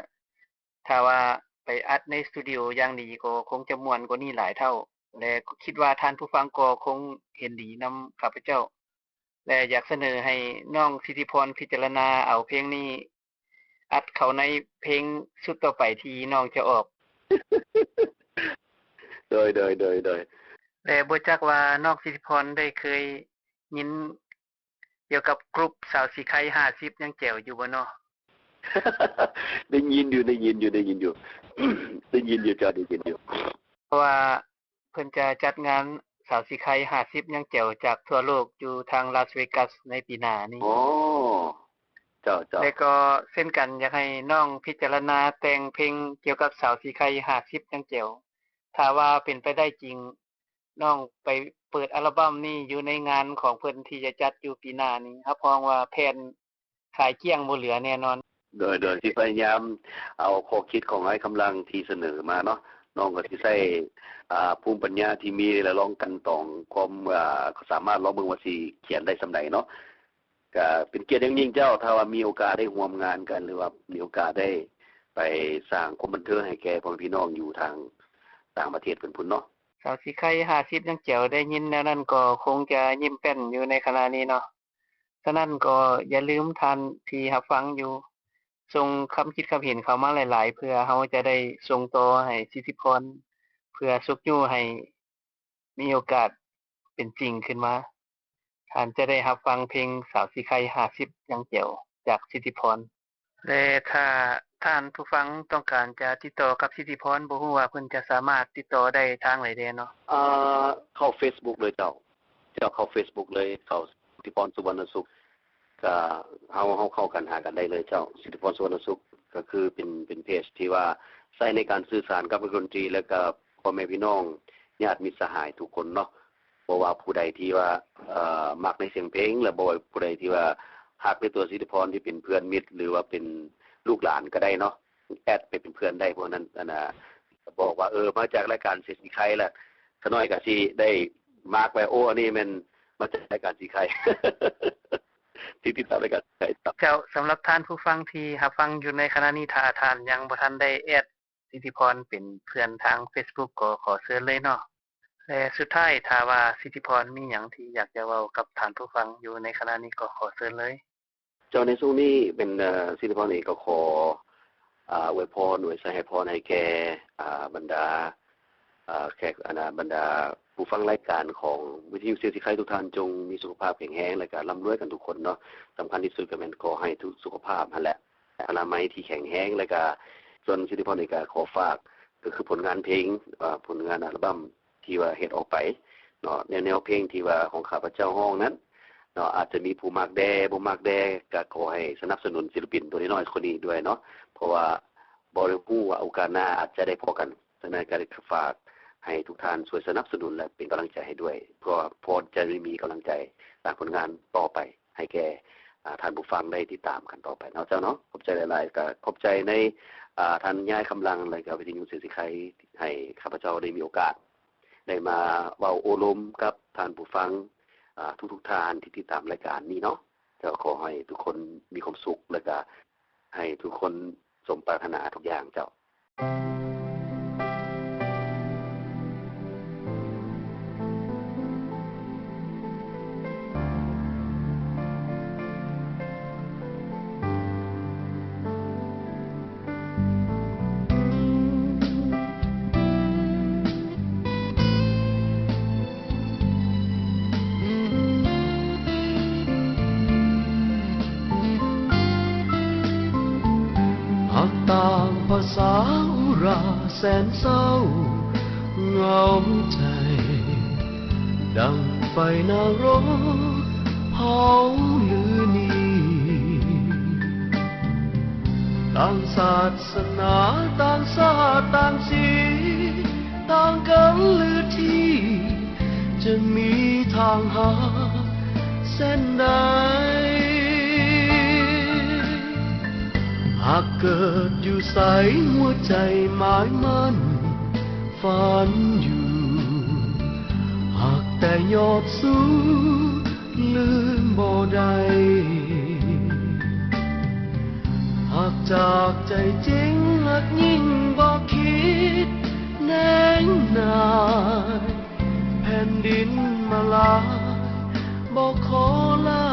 ຖ້າວ່າໄປອັດໃນສະຕູດິໂອຢ່າງດີກໍຄົງຈະມ່ວນກວ່ານີ້ຫຼາຍເທົ່າ ແລະ ຄິດວ່າທ່ານຜູ້ຟັງກໍຄົງເຫັນດີນຳຂ້າພະເຈົ້າ ແລະ ຢາກສະເໜີໃຫ້ນ້ອງສິດທິພອນພິຈາລະນາເອົາເພງນີ້ອັດເຂົ້າໃນເພງຊຸດຕໍ່ໄປທີ່ນ້ອງຈະອອກ. ໂດຍ ໂດຍ ໂດຍ ໂດຍ. ແລະ ບໍ່ຈັກວ່ານ້ອງສິດທິພອນໄດ້ເຄີຍຍິນ ກ່ຽວກັບກຸ່ມສາວສີໄຄຫ້າສິບຍັງແຈວຢູ່ບໍ່ເນາະ? ໄດ້ຍິນຢູ່ ໄດ້ຍິນຢູ່ ໄດ້ຍິນຢູ່ ໄດ້ຍິນຢູ່ເຈົ້າ ໄດ້ຍິນຢູ່ ເພາະວ່າເພິ່ນຈະຈັດງານສາວສີໄຄຫ້າສິບຍັງແຈວຈາກທົ່ວໂລກຢູ່ທາງລາສເວກັສໃນປີໜ້ານີ້. ອໍ ເຈົ້າ ເຈົ້າ. ແລະກໍເຊັ່ນກັນ ຢາກໃຫ້ນ້ອງພິຈາລະນາແຕ່ງເພງກ່ຽວກັບສາວສີໄຄຫ້າສິບຍັງແຈວ ຖ້າວ່າເປັນໄປໄດ້ຈິງ ນ້ອງໄປເປີດອັລະບັ້ມນີ້ຢູ່ໃນງານຂອງເພິ່ນທີ່ຈະຈັດຢູ່ປີໜ້ານີ້ ຮັບຮອງວ່າແຜ່ນຂາຍກ້ຽງບໍ່ເຫຼືອແນ່ນອນ. ໂດຍ ໂດຍ ຊິພະຍາຍາມເອົາຂໍ້ຄິດຂອງອ້າຍຄຳລັງທີ່ສະເໜີມາເນາະ ນ້ອງກໍຊິໃຊ້ ອ່າ ພູມປັນຍາທີ່ມີ ແລະ ລອງກັ່ນຕອງຄວາມ ອ່າ ສາມາດ ລອງເບິ່ງວ່າຊິຂຽນໄດ້ສ່ຳໃດເນາະ. ກະເປັນກຽດຢ່າງຍິ່ງເຈົ້າ ຖ້າວ່າມີໂອກາດໄດ້ຮ່ວມງານກັນ ຫຼືວ່າມີໂອກາດໄດ້ໄປສ້າງຄວາມບັນເທີງໃຫ້ແກ່ພໍ່ແມ່ພີ່ນ້ອງຢູ່ທາງຕ່າງປະເທດເພິ່ນພຸ້ນເນາະ. ສາວສີໄຄຫ້າສິບຍັງແຈວ ໄດ້ຍິນແນວນັ້ນກໍຄົງຈະຍິ້ມແປ້ນຢູ່ໃນຂະນະນີ້ເນາະ. ສະນັ້ນກໍຢ່າລືມທ່ານທີ່ຮັບຟັງຢູ່ ສົ່ງຄຳຄິດຄຳເຫັນເຂົ້າມາຫຼາຍໆ ເພື່ອເຮົາຈະໄດ້ສົ່ງຕໍ່ໃຫ້ສິດທິພອນ ເພື່ອຊຸກຍູ້ໃຫ້ມີໂອກາດເປັນຈິງຂຶ້ນມາ. ທ່ານຈະໄດ້ຮັບຟັງເພງສາວສີໄຄຫ້າສິບຍັງແຈວ ຈາກສິດທິພອນ. ແລະ ຖ້າທ່ານຜູ້ຟັງຕ້ອງການຈະຕິດຕໍ່ກັບສິດທິພອນ ບໍ່ຮູ້ວ່າເພິ່ນຈະສາມາດຕິດຕໍ່ໄດ້ທາງໃດແດ່ເນາະ? ເອີ ເຂົ້າເຟສບຸກເລີຍເຈົ້າ. ເຈົ້າເຂົ້າເຟສບຸກເລີຍ ເຂົ້າສິດທິພອນ ສຸວັນນະສຸກ ກະເຮົາ ເຮົາເຂົ້າກັນຫາກັນໄດ້ເລີຍເຈົ້າ. ສິດທິພອນ ສຸວັນນະສຸກ ກະຄືເປັນ ເປັນເພຈທີ່ວ່າໃຊ້ໃນການສື່ສານກັບນັກດົນຕີ ແລະ ກະພໍ່ແມ່ພີ່ນ້ອງ ຍາດມິດສະຫາຍທຸກຄົນເນາະ. ບໍ່ວ່າຜູ້ໃດທີ່ວ່າ ເອີ ມັກໃນສຽງເພງ ແລະ ບໍ່ວ່າຜູ້ໃດທີ່ວ່າຮັກໃນຕົວສິດທິພອນທີ່ເປັນເພື່ອນມິດ ຫຼືວ່າເປັນລູກຫຼານກະໄດ້ເນາະ ແອັດໄປເປັນເພື່ອນໄດ້. ພວກນັ້ນ ອັນນ່າ ບອກວ່າ ເອີ ມາຈາກລາຍການສາວສີໄຄ ລະ ຂະນ້ອຍກະຊິໄດ້ມາກໄວ້ ໂອ້ ອັນນີ້ແມ່ນມາຈາກລາຍການສາວສີໄຄ ທີ່ຕິດຕາມລາຍການສາວສີໄຄ. ເຈົ້າ ສຳລັບທ່ານຜູ້ຟັງທີ່ຮັບຟັງຢູ່ໃນຂະນະນີ້ ຖ້າທ່ານຍັງບໍ່ທັນໄດ້ແອັດ ສິດທິພອນເປັນເພື່ອນທາງເຟສບຸກ ກໍຂໍເຊີນເລີຍເນາະ. ແລະ ສຸດທ້າຍ ຖ້າວ່າສິດທິພອນມີຫຍັງທີ່ຢາກຈະເວົ້າກັບທ່ານຜູ້ຟັງຢູ່ໃນຂະນະນີ້ ກໍຂໍເຊີນເລີຍ. ເຈົ້າ ໃນຊ່ວງນີ້ເປັນ ເອີ ສິດທິພອນເອງກໍຂໍ ອາ ອວຍພອນ ອວຍໄຊໃຫ້ພອນໃຫ້ແກ່ ອາ ບັນດາ ອາ ແຂກ ອັນນ່າ ບັນດາຜູ້ຟັງລາຍການຂອງວິທະຍຸສຽງສີໄຄທຸກທ່ານ ຈົ່ງມີສຸຂະພາບແຂງແຮງ ແລະ ກະລ່ຳລວຍກັນທຸກຄົນເນາະ. ສຳຄັນທີ່ສຸດກະແມ່ນຂໍໃຫ້ທຸກສຸຂະພາບຫັ້ນແຫຼະ ອະນາໄມທີ່ແຂງແຮງ ແລະກະສ່ວນສິດທິພອນເອງກະຂໍຝາກ ກະຄືຜົນງານເພງ ເອີ ຜົນງານອັລບັມທີ່ວ່າເຮັດອອກໄປເນາະ ແນວ ແນວເພງທີ່ວ່າຂອງຂ້າພະເຈົ້າຮ້ອງນັ້ນເນາະ ອາດຈະມີຜູ້ມັກແດ່ ບໍ່ມັກແດ່ ກະຂໍໃຫ້ສະໜັບສະໜູນສິນລະປິນຕົວນ້ອຍໆຄົນນີ້ດ້ວຍເນາະ ເພາະວ່າບໍ່ໄດ້ຮູ້ວ່າໂອກາດໜ້າອາດຈະໄດ້ພໍ້ກັນ. ສະນັ້ນກະໄດ້ຝາກໃຫ້ທຸກທ່ານຊ່ວຍສະໜັບສະໜູນ ແລະ ເປັນກຳລັງໃຈໃຫ້ດ້ວຍ ເພື່ອ ເພື່ອຈະໄດ້ມີກຳລັງໃຈສ້າງຜົນງານຕໍ່ໄປ ໃຫ້ແກ່ ອາ ທ່ານຜູ້ຟັງໄດ້ຕິດຕາມກັນຕໍ່ໄປເນາະເຈົ້າເນາະ. ຂອບໃຈຫຼາຍໆ ກະຂອບໃຈໃນ ອາ ທ່ານຍາຍຄຳລັງ ແລະ ກະວິທະຍຸສຽງສີໄຄ ໃຫ້ຂ້າພະເຈົ້າໄດ້ມີໂອກາດໄດ້ມາເວົ້າໂອ້ລົມກັບທ່ານຜູ້ຟັງ ອາ ທຸກໆທ່ານທີ່ຕິດຕາມລາຍການນີ້ເນາະ. ເຈົ້າ ຂໍໃຫ້ທຸກຄົນມີຄວາມສຸກ ແລະ ກະໃຫ້ທຸກຄົນສົມປາດຖະໜາທຸກຢ່າງເຈົ້າ. ຫາກຕ່າງພາສາອຸຣາແສນເສົ້າເຫງົາໃຈ ດັ່ງໄຟນະລົກເຜົາຫຼືນີ້ ຕ່າງສາສະໜາ ຕ່າງຊາດຕ່າງສີ ຕ່າງກັນຫຼືທີ່ ຈະມີທາງຫາແສນໃດ ຫາກເກີດຢູ່ໃສ ຫົວໃຈໝາຍໝັ້ນຝັນຢູ່ ຫາກແຕ່ຍອດສູງລືມບໍ່ໄດ້ ຫາກຈາກໃຈຈິງ ຫາກຍິ່ງບໍ່ຄິດແນງນາຍ ແຜ່ນດິນມາລາຍບໍ່ຂໍລາ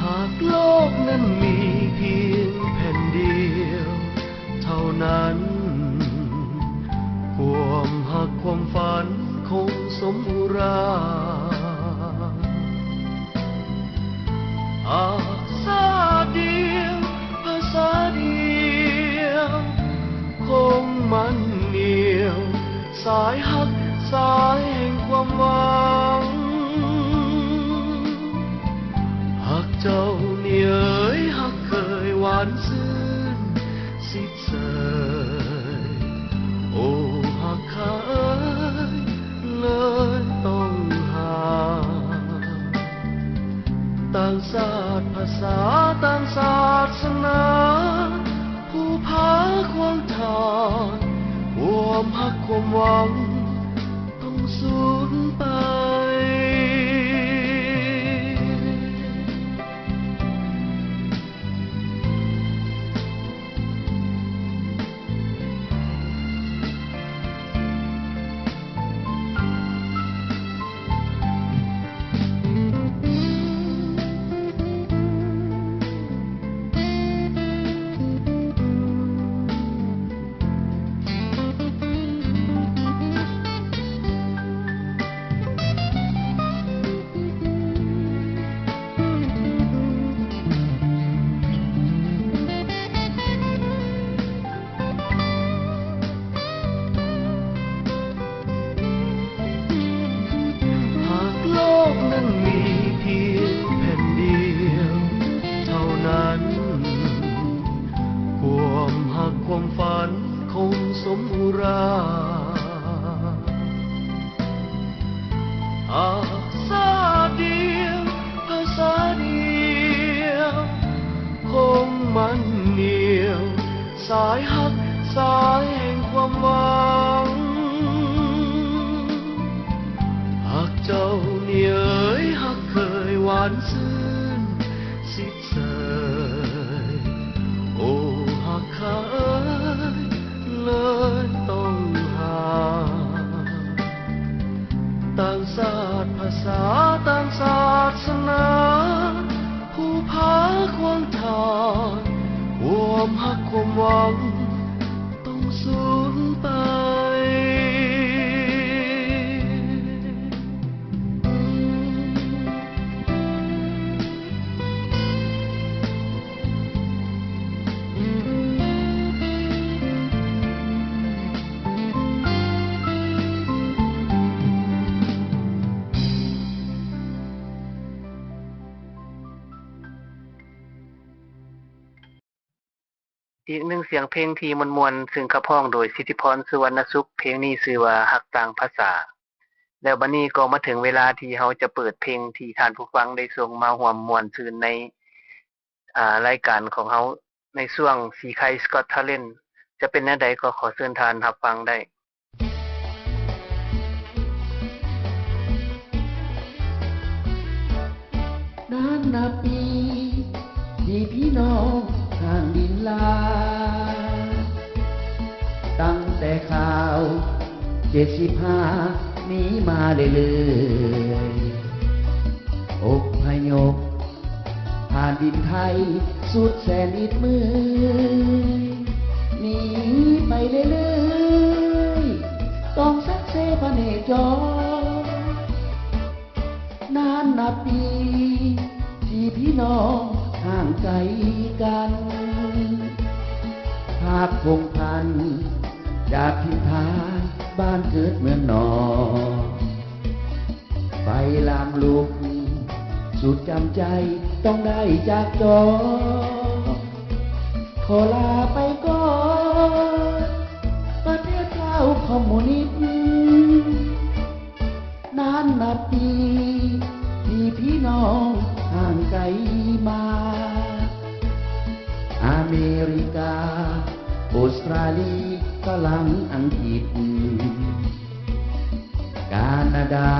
ຫາກໂລກນັ້ນມີພຽງແຜ່ນດຽວເທົ່ານັ້ນ ຄວາມຮັກຄວາມຝັນຄົງສົມອຸຣາ ອາ ຊາດດຽວ ພາສາດຽວ ຄົງໝັ້ນໜຽວ ສາຍຮັກ ສາຍແຫ່ງຄວາມຫວັງ ຮັກເຈົ້ານີ້ເອີຍ ຮັກເຄີຍຫວານຊື່ນຊິດເສີຍ ໂອ ຮັກຂ້າເອີຍ ເລີຍຕ້ອງຫາ ຕ່າງຊາດພາສາ ຕ່າງສາສະໜາ ພູຜາຂວາງທາງ ຄວາມຮັກຄວາມຫວັງຕ້ອງສູນໄປ. ຣາກ ຮັກຊາດດຽວ ພາສາດຽວ ຄົງໝັ້ນໜຽວ ສາຍຮັກ ສາຍແຫ່ງຄວາມຫວັງ ຮັກເຈົ້ານີ້ເອີຍ ຮັກເຄີຍຫວານຊື່ນ ຊິດເຊີຍ ໂອ້ ຮັກຂ້າເອີຍ ເລີຍຕ້ອງຫ່າງ ຕ່າງຊາດພາສາ ຕ່າງສາສະໜາ ພູຜາຂວາງທາງ ຄວາມຮັກຄວາມຫວັງ ຕ້ອງສູນໄປ. ອີກໜຶ່ງສຽງເພງທີ່ມ່ວນໆ ຊຶ່ງຂັບຮ້ອງໂດຍ ສິດທິພອນ ສຸວັນນະສຸກ, ເພງນີ້ຊື່ວ່າ ຮັກຕ່າງພາສາ. ແລ້ວບັດນີ້ກໍມາເຖິງເວລາທີ່ເຮົາຈະເປີດເພງທີ່ທ່ານຜູ້ຟັງໄດ້ສົ່ງມາຮ່ວມມ່ວນຊື່ນໃນ ອາ ລາຍການຂອງເຮົາໃນຊ່ວງ ຊີໄຄສະກອດທາເລັນ. ຈະເປັນແນວໃດກໍຂໍເຊີນທ່ານຮັບຟັງໄດ້. ນານນັບປີທີ່ພີ່ນ້ອງຫ່າງດິນລາ ຕັ້ງແຕ່ຄາວເຈັດສິບຫ້າ ມີມາເລື້ອຍໆ ອົບພະຍົບ ຜ່ານດິນໄທສຸດແສນອິດເມື່ອຍ ໜີໄປເລື້ອຍໆ ຕ້ອງສັກເຊພະເນຈອນ. ນານນັບປີທີ່ພີ່ນ້ອງຫ່າງໄກກັນ ພາກພົງພັນຈາກຖິ່ນຖານບ້ານເກີດເມືອງນອນ. ໄຟລາມລຸກສຸດຈຳໃຈຕ້ອງໄດ້ຈາກຈອນ ຂໍລາໄປກ່ອນປະເທດລາວຄອມມູນິດ. ນານນັບປີທີ່ພີ່ນ້ອງຫ່າງໄກມາ ອາເມລິກາ ອົດສະຕຣາລີ ຝຣັ່ງ ອັງກິດ ການາດາ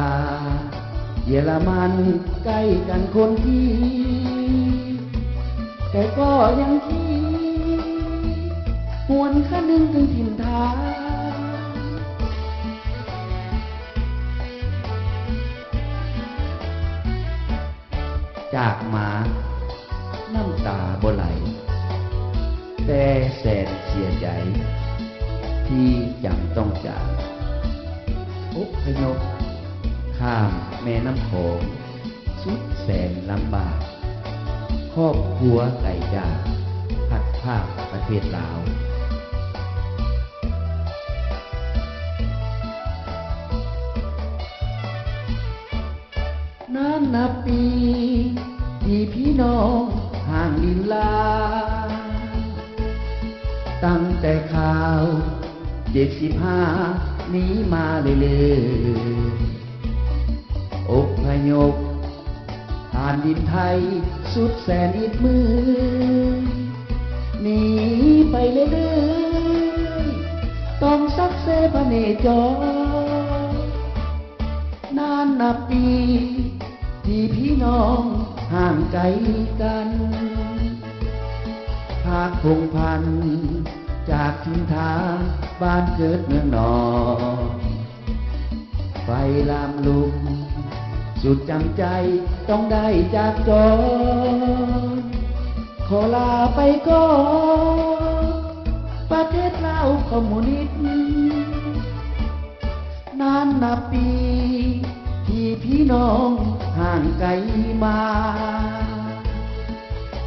ເຢຍລະມັນ ໃກ້ກັນຄົນທີ່ ແຕ່ກໍຍັງຄິດ ຫວນຄະນຶງເຖິງຖິ່ນຖານ ຈາກມາ ນ້ຳຕາບໍ່ໄຫຼ ແຕ່ແສນເສຍໃຈ ທີ່ຈຳຕ້ອງຈາກ ອົບພະຍົບຂ້າມແມ່ນ້ຳຂອງ ສຸດແສນລຳບາກ ຄອບຄົວໄກຈາກ ພັດພາກປະເທດລາວ. ນານນັບປີທີ່ພີ່ນ້ອງຫ່າງດິນລາ ຕັ້ງແຕ່ຄາວເຈັດສິບຫ້າ ໜີມາເລື້ອຍໆ ອົບພະຍົບຜ່ານດິນໄທສຸດແສນອິດເມື່ອຍ ໜີໄປເລື້ອຍໆ ຕ້ອງສັກເຊພະເນຈອນ. ນານນັບປີທີ່ພີ່ນ້ອງຫ່າງໄກກັນ ພາກພົງພັນຈາກຖິ່ນຖານບ້ານເກີດເມືອງນອນ ໄຟລາມລຸກສຸດຈຳໃຈຕ້ອງໄດ້ຈາກຈອນ ຂໍລາໄປກ່ອນປະເທດລາວຄອມມູນິດ. ນານນັບປີທີ່ພີ່ນ້ອງຫ່າງໄກມາ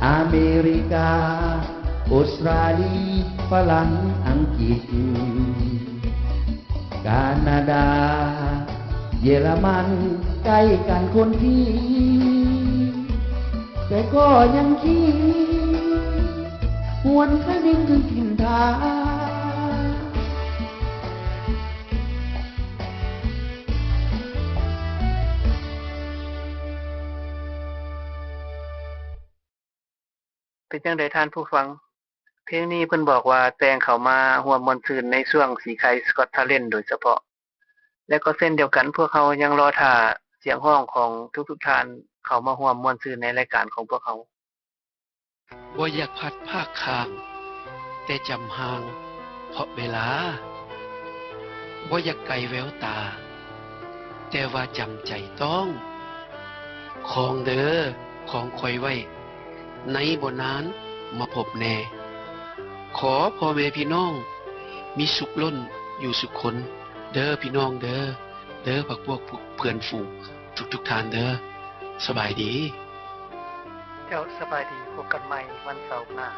ອາເມລິກາ ອົດສະຕຣາລີ ຝຣັ່ງ ອັງກິດ ການາດາ ເຢຍລະມັນ ໃກ້ກັນຄົນທີ່ ແຕ່ກໍຍັງຄິດ ຫວນຄະນຶງເຖິງຖິ່ນຖານ. ປັນຈັ່ງໃດທ່ານຜູ້ຟັງ? ເພງນີ້ເພິ່ນບອກວ່າແຕ່ງເຂົ້າມາຮ່ວມມ່ວນຊື່ນໃນຊ່ວງສີໄຄສະກອດທາເລນໂດຍສະເພາະ ແລະກໍເຊັ່ນດຽວກັນ ພວກເຮົາຍັງລໍຖ້າສຽງຮ້ອງຂອງທຸກໆທ່ານເຂົ້າມາຮ່ວມມ່ວນຊື່ນໃນລາຍການຂອງພວກເຮົາ. ບໍ່ຢາກພັດພາກຂ້າງ ແຕ່ຈຳຫ່າງເພາະເວລາ, ບໍ່ຢາກໄກແວວຕາ ແຕ່ວ່າຈຳໃຈຕ້ອງ. ຄອງເດີ ຄອງຂ້ອຍໄວ້ ໃນບໍ່ນານມາພົບແນ່. ຂໍພໍ່ແມ່ພີ່ນ້ອງມີສຸກລົ້ນຢູ່ສຸກຄົນເດີພີ່ນ້ອງເດີ, ເດີພັກພວກເພື່ອນຝູງທຸກໆທ່ານເດີ. ສະບາຍດີ. ເຈົ້າ ສະບາຍດີ, ພົບກັນໃໝ່ວັນເສົາໜ້າ.